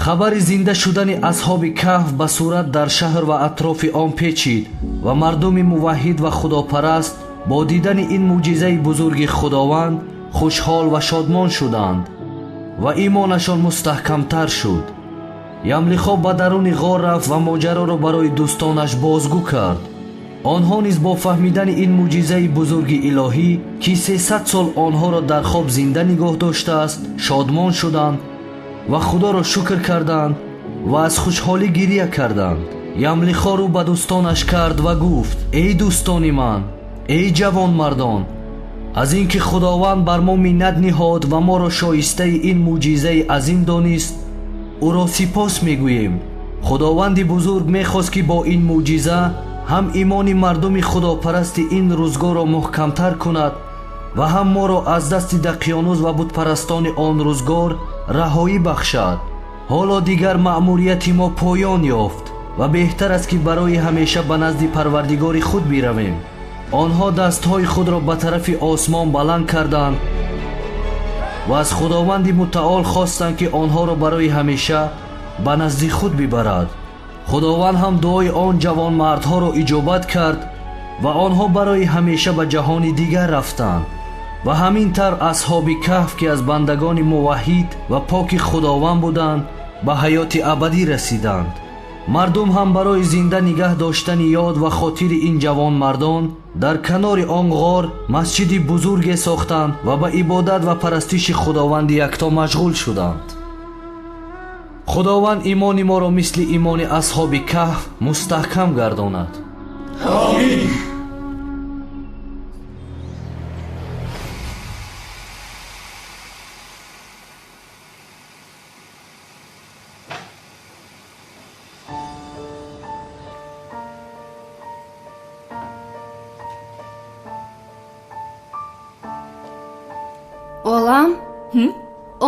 Хабари зинда шудани Асҳоби Каҳф ба сурат дар шаҳр ва атрофи он печид ва мардуми муваҳҳид ва худопараст бо дидани ин мӯъҷизаи бузурги Худованд хушҳол ва шодмон шуданд ва имонашон мустаҳкамтар шуд. Ямлихо ба даруни ғор рафт ва моҷароро барои дӯстонаш бозгӯ кард. Онҳо низ бо фаҳмидани ин мӯъҷизаи бузурги илоҳӣ, ки 300 сол онҳоро дар хоб зинда нигоҳ доштааст, шодмон шуданд ва Худоро шукр карданд ва аз хушҳолӣ гирия карданд. Ямлихо рӯ ба дӯстонаш кард ва гуфт: эй дӯстони ман, эй ҷавонмардон, аз ин ки Худованд бар мо миннат ниҳод ва моро шоистаи ин мӯъҷизаи азим донист, ӯро сипос мегӯем. Худованди бузург мехост, ки бо ин мӯъҷиза ҳам имони мардуми худопарасти ин рӯзгорро муҳкамтар кунад ва ҳам моро аз дасти дақиёнус ва бутпарастони он рӯзгор раҳоӣ бахшад. Ҳоло дигар маъмурияти мо поён ёфт ва беҳтар аст, ки барои ҳамеша ба назди Парвардигори худ биравем. Онҳо дастҳои худро ба тарафи осмон баланд карданд ва аз Худованди мутаол хостанд, ки онҳоро барои ҳамеша ба назди худ бибарад. Худованд ҳам дуои он ҷавонмардҳоро иҷобат кард ва онҳо барои ҳамеша ба ҷаҳони дигар рафтанд. Ва ҳамин тавр асҳоби каҳф, ки аз бандагони муваҳҳид ва поки Худованд буданд, ба ҳаёти абадӣ расиданд. Мардум ҳам барои зинда нигаҳ доштани ёд ва хотири ин ҷавонмардон дар канори он ғор масҷиди бузурге сохтанд ва ба ибодат ва парастиши Худованди якто машғул шуданд. Худованд имони моро мисли имони асҳоби каҳф мустаҳкам гардонад. Омин. Олам,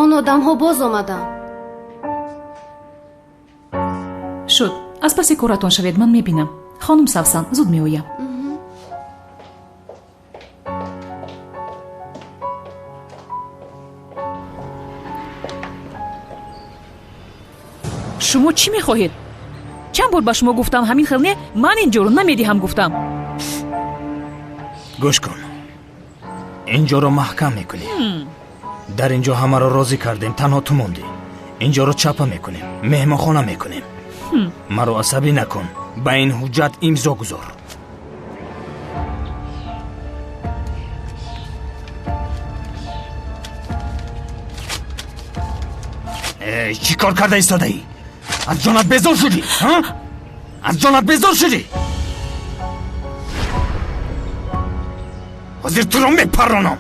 он одамҳо боз омаданд. Шуд, аз паси коратон шавед, ман мебинам. Хонум Савсан, зуд меоям. Шумо чӣ мехоҳед? Чанд бор ба шумо гуфтам, ҳамин хел не, ман ин ҷоро намедиҳам гуфтам. Гӯш кун, ин ҷоро маҳкам мекунем. Дар ин ҷо ҳамаро розӣ кардем, танҳо ту мондӣ. Ин ҷоро чапа мекунем, меҳмонхона мекунем. Маро асабӣ накун, ба ин ҳуҷҷат имзо гузор. Чӣ кор карда истодаӣ? Аз ҷонат безор шудӣ? Аз ҷонат безор шудӣ? Ҳозир туро мепарронам.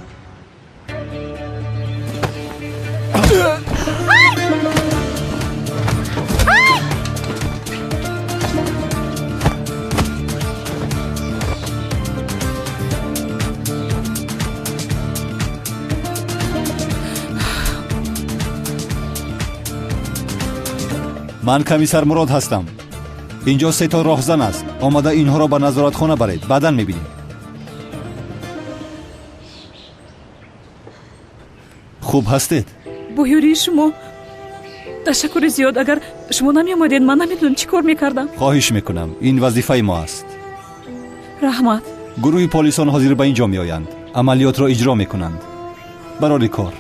Ман комиссар Мурод ҳастам. Инҷо се то роҳзан аст. Омада инҳоро ба назоратхона баред, баъдан мебинем. Хуб ҳастед? Бо ёрии шумо ташаккури зиёд. Агар шумо намеомадед, ман намедонам чӣ кор мекардам. Хоҳиш мекунам, ин вазифаи мо аст. Раҳмат. Гурӯҳи полисон ҳозир ба ин ҷо меоянд, амалиётро иҷро мекунанд. Барори кор.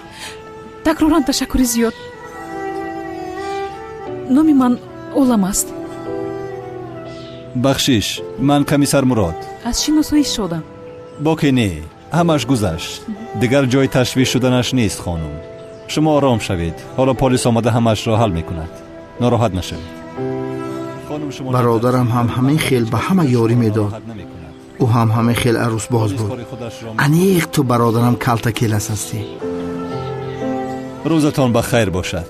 Такроран ташаккури зиёд. Номи ман Олам аст. Бахшиш, ман комиссар Мурод. Аз шиносоӣ шодам. Боке не, ҳамаш гузашт. Дигар ҷои ташвиш шуданаш нест, хонум. Шумо ором шавед. Ҳоло полис омада ҳамашро ҳал мекунад. Нороҳат нашавед. Бародарам ҳам ҳамин хел ба ҳама ёрӣ медод. Ӯ ҳам ҳамин хел арӯсбоз буд. Аниқ ту бародарам калта келас ҳастӣ. Рӯзатон ба хайр бошад.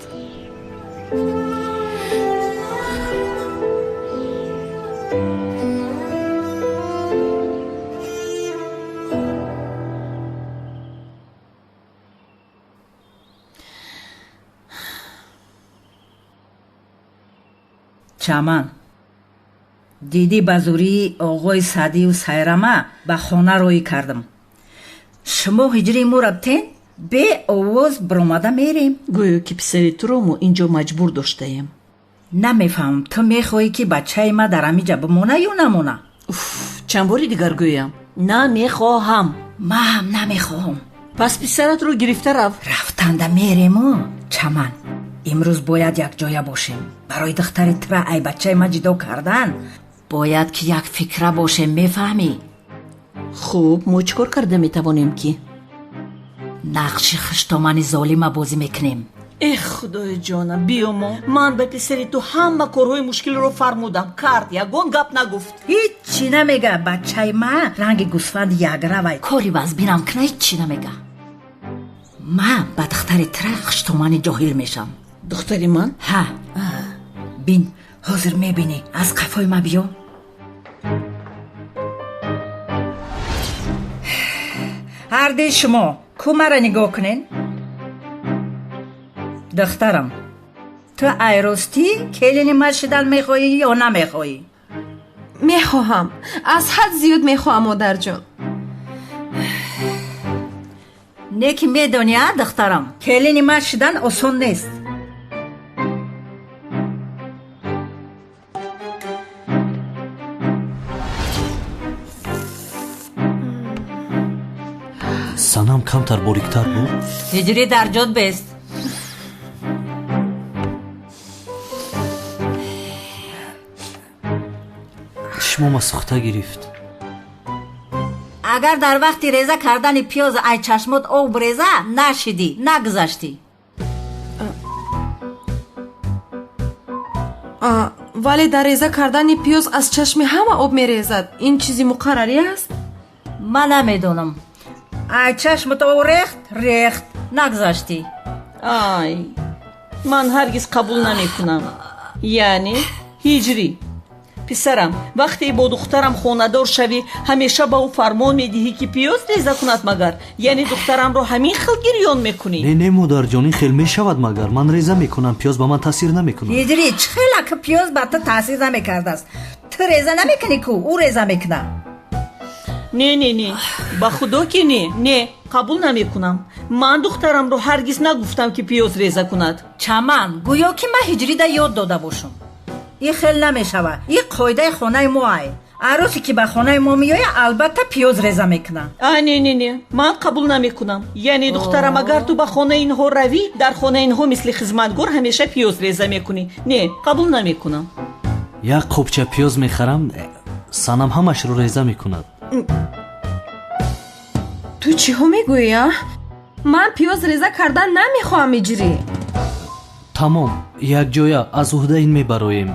Чаман, дидӣ ба зурии оғои Саъдию Сайрама ба хона роҳӣ кардам. Шумо ҳиҷрии моро бтен, беовоз биромада мерем. Гӯё ки писари туро мо ин ҷо маҷбур доштаем. Намефаҳмам, ту мехоҳӣ ки бачаи ма дар ҳамин ҷа бимона ё намона? Уф, чанд бори дигар гӯям. Намехоҳам. Ма ҳам намехоҳам. Пас писаратро гирифта рав. Рафтанда мерему, Чаман. Имрӯз бояд якҷоя бошем. Барои духтари тура ай бачаи ма ҷудо кардан Бояд ки як фикра бошем, мефаҳмӣ? Хуб, мо чӣ кор карда метавонем ки? Нақши хуштомани золима бозӣ мекунем. Эх, худои ҷонам, биёмо. Ман ба писари ту ҳама корҳои мушкилро фармудам, кард, ягон гап нагуфт. Ҳиччи намега, бачаи ма ранги гӯсфанди ягравай. Кори вазбинам кина ҳиччи намега. Ман ба духтари тира хуштомани ҷоҳил мешам. Духтари ман? Ҳа. Бин, ҳозир мебинӣ. Аз қафои ма биё. Ҳарди шумо ку мара нигоҳ кунен. Духтарам, ту айростӣ келини ман шидан мехоҳӣ ё намехоҳӣ? Мехоҳам, аз ҳад зиёд мехоҳам, модарҷон. Не ки медонӣ, а духтарам, келини ман шидан осон нест. Санам камтар бориктар буд. Ҳиҷрӣ дар ҷод бест. Чишмома сӯхта гирифт. Агар дар вақти реза кардани пиёз ай чашмот об реза, нашидӣ, нагузаштӣ. Вале дар реза кардани пиёз аз чашми ҳама об мерезад. Ин чизи муқаррарӣ аст? Ман намедонам. Ай чашмат об рехт, рехт, нагузаштӣ. Ай, ман ҳаргиз қабул намекунам. Яъне ҳиҷрӣ, писарам, вақте бо духтарам хонадор шавӣ, ҳамеша ба ӯ фармон медиҳӣ ки пиёз реза кунад магар? Яъне духтарамро ҳамин хел гирён мекунӣ? Не, не, модарҷон, ин хел мешавад магар? Ман реза мекунам, пиёз ба ман таъсир намекунад. Ҳиҷрӣ, чӣ хела ки пиёз ба ту таъсир намекардааст? Ту реза намекунӣ ку, ӯ реза мекунад. Не, не, не, ба худо ки не, не, қабул намекунам. Ман духтарамро ҳаргиз нагуфтам ки пиёз реза кунад. Чаман, гӯё ки ман ҳиҷрида ёд дода бошам. Ин хел намешавад. Ин қоидаи хонаи мо ай. Арӯсе ки ба хонаи мо меояд, албатта пиёз реза мекунад. А, не, не, не, ман қабул намекунам. Яъне духтарам, агар ту ба хонаи инҳо равӣ, дар хонаи инҳо мисли хизматгор ҳамеша пиёз реза мекунӣ. Не, қабул намекунам. Як қубча пиёз мехарам, санам ҳамашро реза мекунад. Ту чиҳо мегӯӣ, а? Ман пиёз реза кардан намехоҳам, иҷрӣ. Тамом, якҷоя аз уҳда ин мебароем.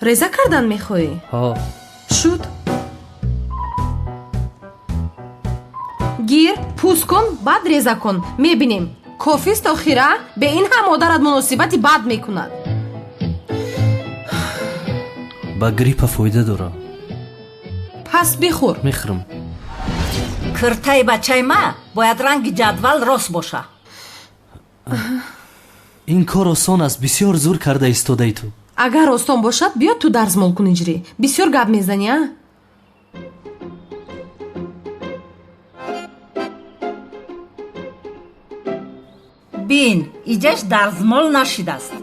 Реза кардан мехоҳӣ? Ҳо. Шуд. Гир, пӯст кун, баъд реза кун. Мебинем. Кофист охира, бе ин ҳам модарат муносибати бад мекунад. Ба гриппа фоида дорад. Пас бихӯр. Мехӯрам. Киртаи бачаи ма бояд ранги ҷадвал рост боша. Ин кор осон аст, бисёр зур карда истодаи ту. Агар осон бошад, биё ту дарзмол кун, иҷрӣ. Бисёр гап мезанӣ, а? Бин, иҷаш дарзмол нашидааст.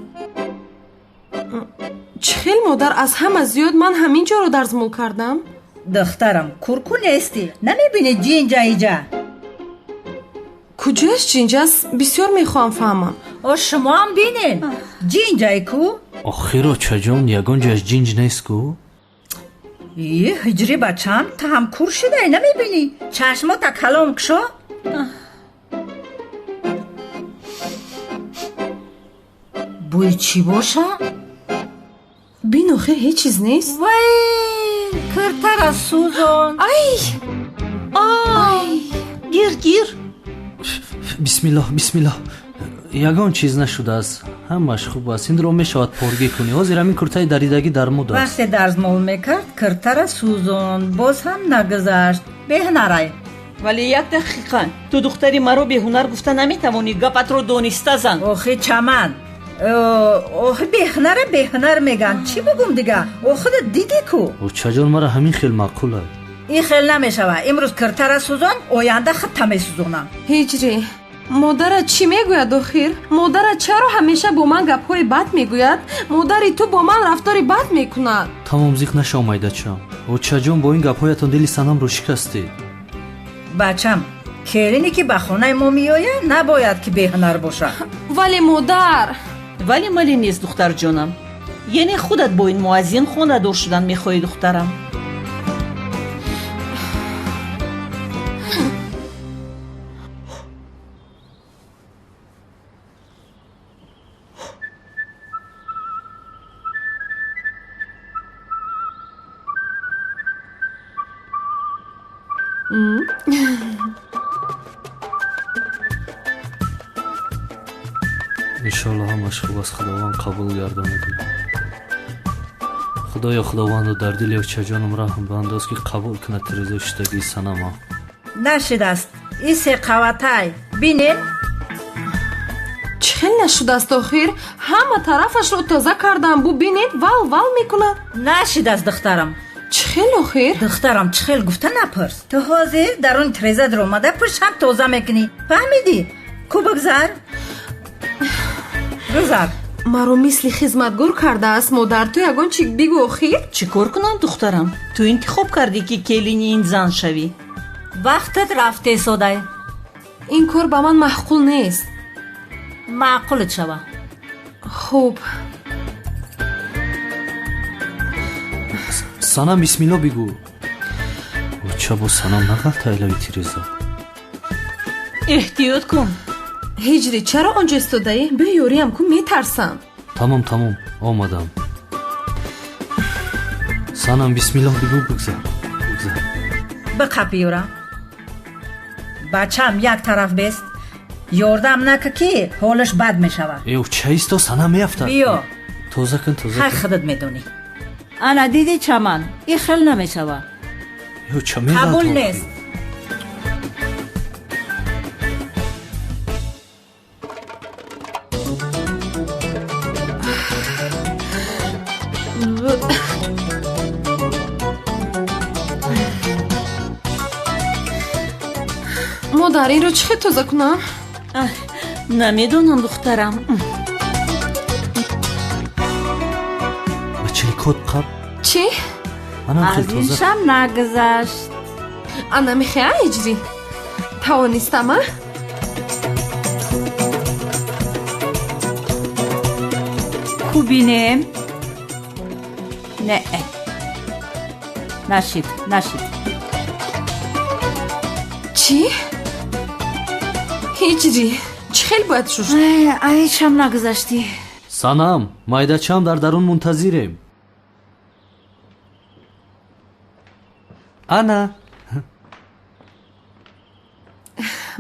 Чӣ хел модар, аз ҳама зиёд ман ҳамин ҷоро дарзмол кардам? Духтарам, курку нестӣ, намебинӣ ҷинҷа иҷа? Куҷояш ҷинҷ аст? Бисёр мехоҳам фаҳмам. О, шумоам бинен, ҷинҷай ку? Охир, очаҷон, ягон ҷояш ҷинҷ нест ку? И, ҳиҷрӣ бачам, ту ҳам кур шудай, намебинӣ? Чашмота калом кушо. Бӯи чӣ боша? Бин, охир ҳеҷ чиз нест. Вай, киртара сӯзон. Ай! Ай! Гир, гир. Бисмиллоҳ, бисмиллоҳ. Ягон чиз нашудааст, ҳамаш хуб аст. Инро мешавад поргӣ кунӣ. Ҳозир ҳамин куртаи даридагӣ дар муд аст. Вақте дарзмол мекард, киртара сӯзон, боз ҳам нагузашт. Беҳунарай. Вале як дақиқа, ту духтари маро беҳунар гуфта наметавонӣ. Гапатро дониста зан. Охи чаман, охи беҳунара беҳунар меган. Чӣ бугум дига? Охида дидӣ ку? Очаҷон, мара ҳамин хел маъқул аст. Ин хел намешава. Имрӯз киртара сӯзон, оянда худта месӯзонам. Ҳиҷрӣ, модарат чӣ мегӯяд охир? Модарат чаро ҳамеша бо ман гапҳои бад мегӯяд? Модари ту бо ман рафтори бад мекунад. Тамом, зиқ нашав, майдачам. Очаҷон, бо ин гапҳоятон дили санамро шикастед. Бачам, келине ки ба хонаи мо меояд, набояд ки беҳунар бошад. Вале модар. Вале мале нест, духтарҷонам. Яъне худат бо ин муаззин хонадор шудан мехоҳӣ, духтарам? Иншоалло ҳамаш хуб аст, Худованд қабул гардонад. Худоё, Худованду дар дили очаҷонам раҳм баандоз, ки қабул кунад тирезаи шудагии санама. Нашидааст, и се қаватай бинен. Чӣ хел нашудааст охир? Ҳама тарафашро тоза кардам, бубинед, вал вал мекунад. Нашидааст, духтарам. Чӣ хел охир? Духтарам, чӣ хел гуфта напурс. Ту ҳозир даруни тиреза даромада пуштам тоза мекунӣ, фаҳмидӣ? Ку, бигзар, гузар. Маро мисли хизматгор кардааст модар. Ту ягон чӣ бигӯ охир. Чӣ кор кунам, духтарам? Ту интихоб кардӣ, ки келини ин зан шавӣ. Вақтат рафтесодай. Ин кор ба ман маъқул нест. Маъқулат шава. Хуб. Санам, бисмилло бигӯ. Оча, бо санам нағалта илави тиреза. Эҳтиёт кун. Ҳиҷрӣ, чаро он ҷо истодаӣ? Биё, ёриям кун, метарсам. Тамом, тамом, омадам. Санам, бисмиллоҳ бигӯ, бигзар, бигзар. Биқапи ёра. Бачам, як тараф бест, ёрдам нака, ки ҳолаш бад мешавад. Э, оча, исто, санам меафтад. Биё. Тоза кун, тоза. Хай, худат медонӣ. Ана дидӣ, чаман, и хел намешавад. Э, оча, қабул нест. Модар, инро чӣ хел тоза кунам? Намедонам, духтарам. Ба чиликот қаб. Чӣ? Анам хел Аз тоза. иншам нагузашт. Ана мехеа, ҳиҷрӣ, тавонистам, а? Ку, бинем. Не, нашид, нашид. Чӣ, ҳиҷрӣ, чӣ хел бояд шушт? Айшам нагузаштӣ. Санам, майдачам дар дарун мунтазирем. Ана.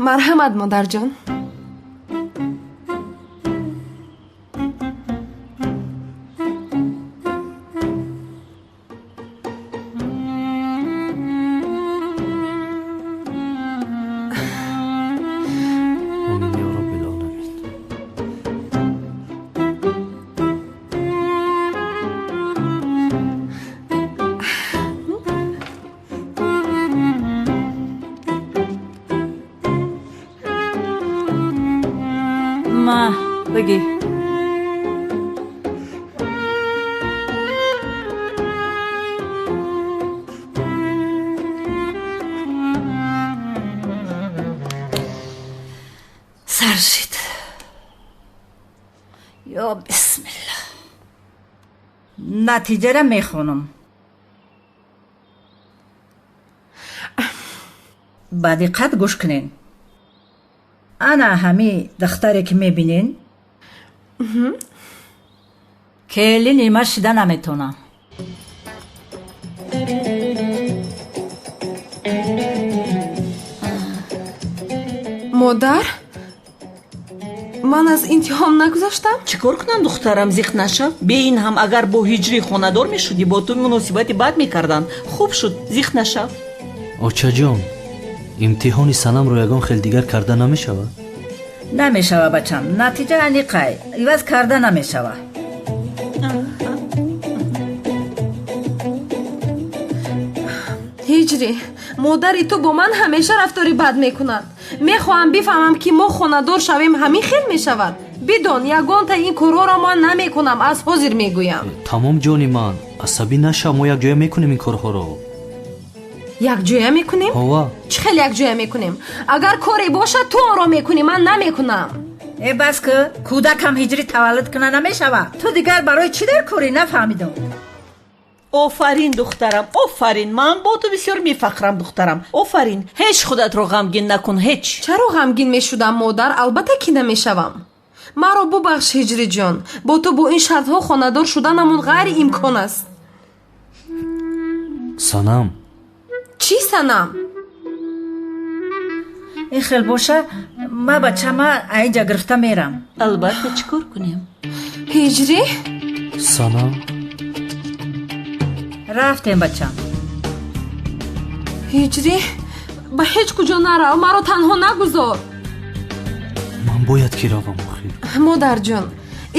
Марҳамат, модарҷон. Омин ё роббил оламин. Ма, бигӣ. Сар шид. Ё бисмилла, натиҷара мехонам, ба диққат гӯш кунен. Ана ҳами духтаре, ки мебинен, келини ма шида наметонам. Модар, ман аз имтиҳон нагузаштам? Чӣ кор кунам, духтарам, зиқ нашав. Бе ин ҳам агар бо ҳиҷрӣ хонадор мешудӣ, бо ту муносибати бад мекарданд. Хуб шуд, зиқ нашав. Очаҷон, имтиҳони санамро ягон хел дигар карда намешавад? Намешава, бачам, натиҷа аниқай, иваз карда намешава. Ҳиҷрӣ, модари ту бо ман ҳамеша рафтори бад мекунад. Мехоҳам бифаҳмам, ки мо хонадор шавем, ҳамин хел мешавад. Бидон, ягонта ин корҳоро ман намекунам, аз ҳозир мегӯям. Тамом, ҷони ман, асабӣ нашав, мо якҷоя мекунем ин корҳоро. Якҷоя мекунем? Ҳова. Чӣ хел якҷоя мекунем? Агар коре бошад, ту онро мекунӣ, ман намекунам. Э бас ки кӯдакам ҳиҷрӣ таваллуд куна намешавад. Ту дигар барои чӣ дар корӣ нафаҳмидам. Офарин, духтарам, офарин. Ман бо ту бисёр мефахрам, духтарам. Офарин. Ҳеҷ худатро ғамгин накун, ҳеҷ. Чаро ғамгин мешудам, модар? Албатта ки намешавам. Маро бубахш, ҳиҷриҷон. Бо ту бо ин шартҳо хонадор шуданамон ғайриимкон аст. Санам. Чӣ санам? Ин хел боша, ма бачама аинҷа гирифта мерам. Албатта, чӣ кор кунем? Ҳиҷрӣ? Санам. Рафтем, бачам. Ҳиҷрӣ, ба ҳеҷ куҷо нарав, маро танҳо нагузор. Ман бояд ки равам охир. Модарҷон,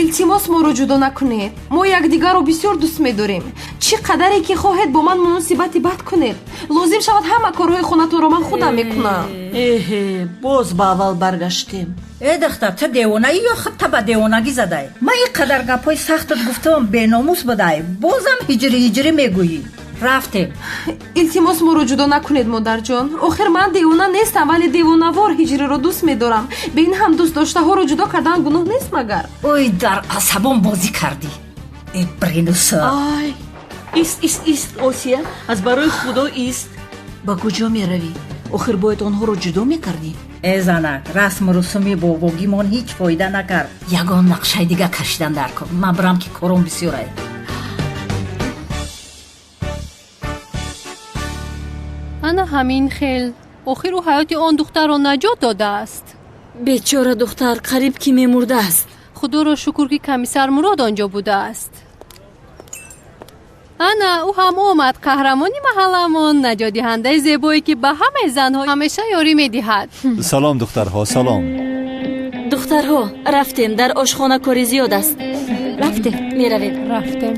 илтимос моро ҷудо накунед. Мо якдигарро бисёр дӯст медорем. Чӣ қадаре ки хоҳед бо ман муносибати бад кунед. Лозим шавад ҳама корҳои хонатонро ман худам мекунам. Эҳе, боз ба аввал баргаштем. Э духтар, ту девонаӣ ё худта ба девонагӣ задай? Ман ин қадар гапҳои сахтат гуфтам, беномус будай. Бозам ҳиҷрӣ ҳиҷрӣ мегӯӣ. Рафтем. Илтимос моро ҷудо накунед, модарҷон. Охир ман девона нестам, вале девонавор ҳиҷриро дӯст медорам. Бе ин ҳам дӯстдоштаҳоро ҷудо кардан гуноҳ нест магар? Ой, дар асабон бозӣ кардӣ. Э бринуса. Ай, ист, ист, ист, Осия, аз барои Худо ист. Ба куҷо меравӣ? Охир бояд онҳоро ҷудо мекардӣ. Э занак, расму русуми бобогимон ҳеҷ фоида накард. Ягон нақшаи дига кашидан дар кор. Ман бирам ки кором бисёрай. Ана ҳамин хел. Охир ӯ ҳаёти он духтарро наҷот додааст. Бечора духтар қариб ки мемурдааст. Худоро шукр ки комиссар Мурод он ҷо будааст. Ана ӯ ҳам омад, қаҳрамони маҳалламон, наҷотдиҳандаи зебое ки ба ҳамаи занҳо ҳамеша ёрӣ медиҳад. Салом, духтарҳо, салом. Духтарҳо, рафтем, дар ошхона кори зиёд аст. Рафтем, меравем. Рафтем.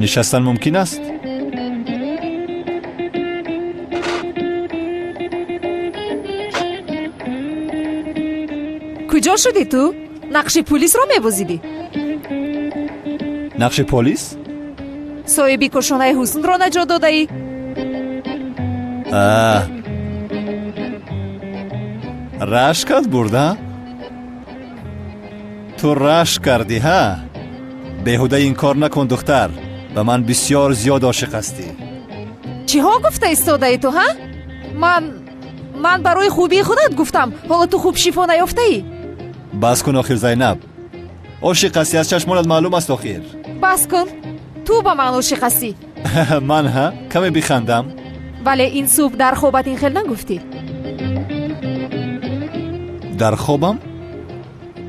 Нишастан мумкин аст? Куҷо шудӣ ту? Нақши пулисро мебозидӣ? Нақши полис? Соҳиби кошонаи ҳуснро наҷот додаӣ? Рашкат бурда? Ту рашк кардӣ, ҳа? Беҳуда ин кор накун, духтар. Ба ман бисёр зиёд ошиқ ҳастӣ. Чиҳо гуфта истодаӣ ту, ҳа? Ман барои хубии худат гуфтам. Ҳоло ту хуб шифо наёфтаӣ? Бас кун охир, Зайнаб. Ошиқ ҳастӣ, аз чашмонат маълум аст охир. Бас кун. Ту ба ман ошиқ ҳастӣ. Ман ҳа? Каме бихандам. Вале ин субҳ дар хобат ин хел нагуфтӣ. Дар хобам?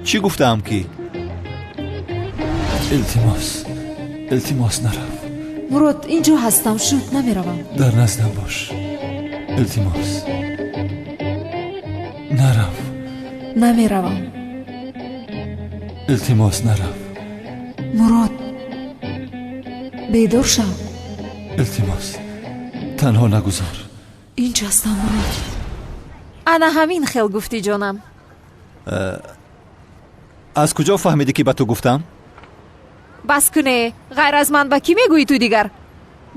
Чӣ гуфтаам ки? Илтимос, илтимос нарав. Мурод, инҷо ҳастам, шуд, намеравам. Дар наздам бош. Илтимос. Нарав. Намеравам. Илтимос нарав. Мурод, бедор шав. Илтимос, танҳо нагузор. Инҷо ҳастам, Мурод. Ана ҳамин хел гуфтӣ, ҷонам. Аз куҷо фаҳмидӣ ки ба ту гуфтам? Бас куне, ғайр аз ман ба кӣ мегӯӣ ту дигар?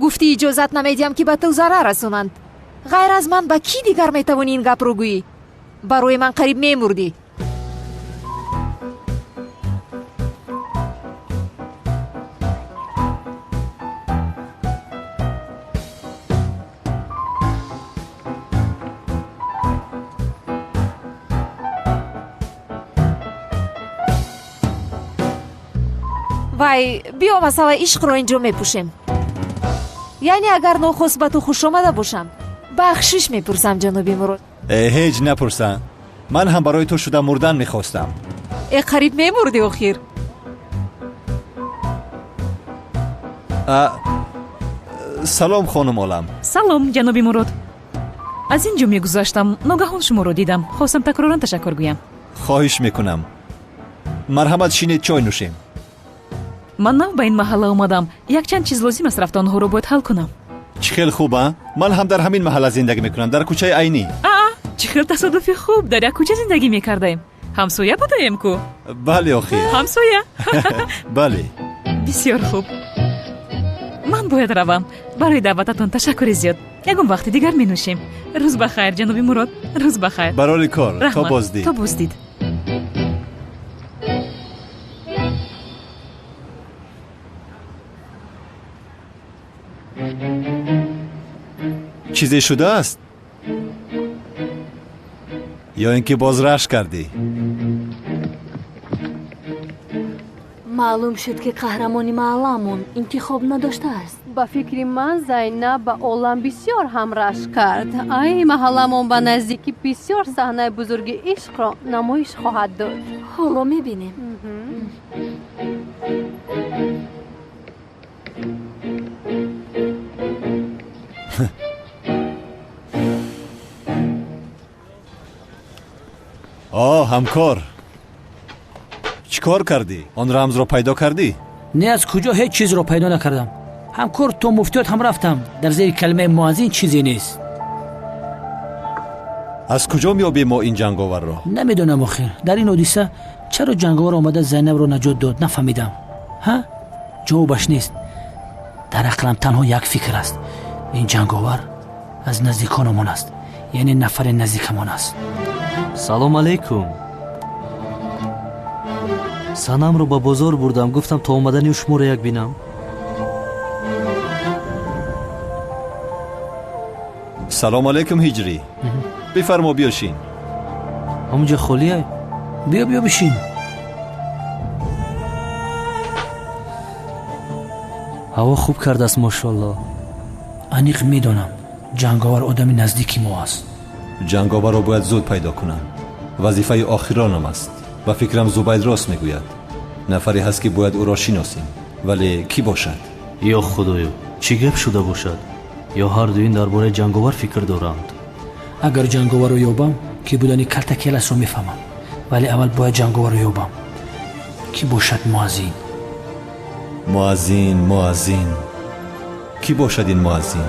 Гуфтӣ иҷозат намедиҳам ки ба ту зарар расонанд. Ғайр аз ман ба кӣ дигар метавонӣ ин гапро гӯӣ? Барои ман қариб мемурдӣ. Вай, биё масъалаи ишқро инҷо мепӯшем. Яъне агар нохост ба ту хушомада бошам, бахшиш мепурсам, ҷаноби Мурод. Ҳеҷ напурсам. Ман ҳам барои ту шуда мурдан мехостам. Э, қариб мемурдӣ охир. Салом, хонум Олам. Салом, ҷаноби Мурод. Аз ин ҷо мегузаштам, ногаҳон шуморо дидам. Хостам такроран ташаккур гӯям. Хоҳиш мекунам. Марҳамат, шинед, чой нӯшем. Ман нав ба ин маҳалла омадам. Якчанд чиз лозим аст, рафта онҳоро бояд ҳал кунам. Чӣ хел хуб, а? Ман ҳам дар ҳамин маҳалла зиндагӣ мекунам, дар кӯчаи Айнӣ. Аа, чӣ хел тасодуфи хуб, дар як кӯча зиндагӣ мекардаем. Ҳамсоя будаем ку? Бале, охир. Ҳамсоя? Бале. Бисёр хуб. Ман бояд равам. Барои даъвататон ташаккури зиёд. Ягон вақти дигар менӯшем. Рӯз ба хайр, ҷаноби Мурод. Рӯз ба хайр. Барори кор, то боздид. То боздид. Чизе шудааст? Ё ин ки боз рашк кардӣ? Маълум шуд, ки қаҳрамони маҳалламон интихоб надоштааст. Ба фикри ман, Зайнаб ба олам бисёр ҳам рашк кард. Ай, маҳалламон ба наздикӣ бисёр саҳнаи бузурги ишқро намоиш хоҳад дод. Ҳоло мебинем. О, ҳамкор, чӣ кор кардӣ? Он рамзро пайдо кардӣ? Не, аз куҷо, ҳеҷ чизро пайдо накардам, ҳамкор. То муфтиёт ҳам рафтам, дар зери калимаи муаззин чизе нест. Аз куҷо меёбем мо ин ҷанговарро? Намедонам, охир дар ин ҳодиса чаро ҷанговар омада Зайнабро наҷот дод, нафаҳмидам. Ҳа, ҷавобаш нест. Дар ақлам танҳо як фикр аст: ин ҷанговар аз наздикономон аст, яъне нафаре наздикамон аст. Салом алейкум. Санамро ба бозор бурдам, гуфтам то омадани шуморо як бинам. Салом алейкум, Ҳиҷрӣ, бифармо, биёшин. Ҳамунҷа холия? Биё, биё, бишин. Ҳаво хуб кардааст, мошоалло. Аниқ медонам, ҷанговар одами наздики мо аст. Ҷанговарро бояд зуд пайдо кунам, вазифаи охиронам аст. Ба фикрам, Зубайд рост мегӯяд, нафаре ҳаст, ки бояд ӯро шиносем, вале кӣ бошад? Ё худоё, чӣ гап шуда бошад? Ё ҳарду ин дар бораи ҷанговар фикр доранд? Агар ҷанговарро ёбам, ки будани калта келасро мефаҳмам, вале аввал бояд ҷанговарро ёбам. Кӣ бошад муаззин? Муаззин, муаззин, кӣ бошад ин муаззин?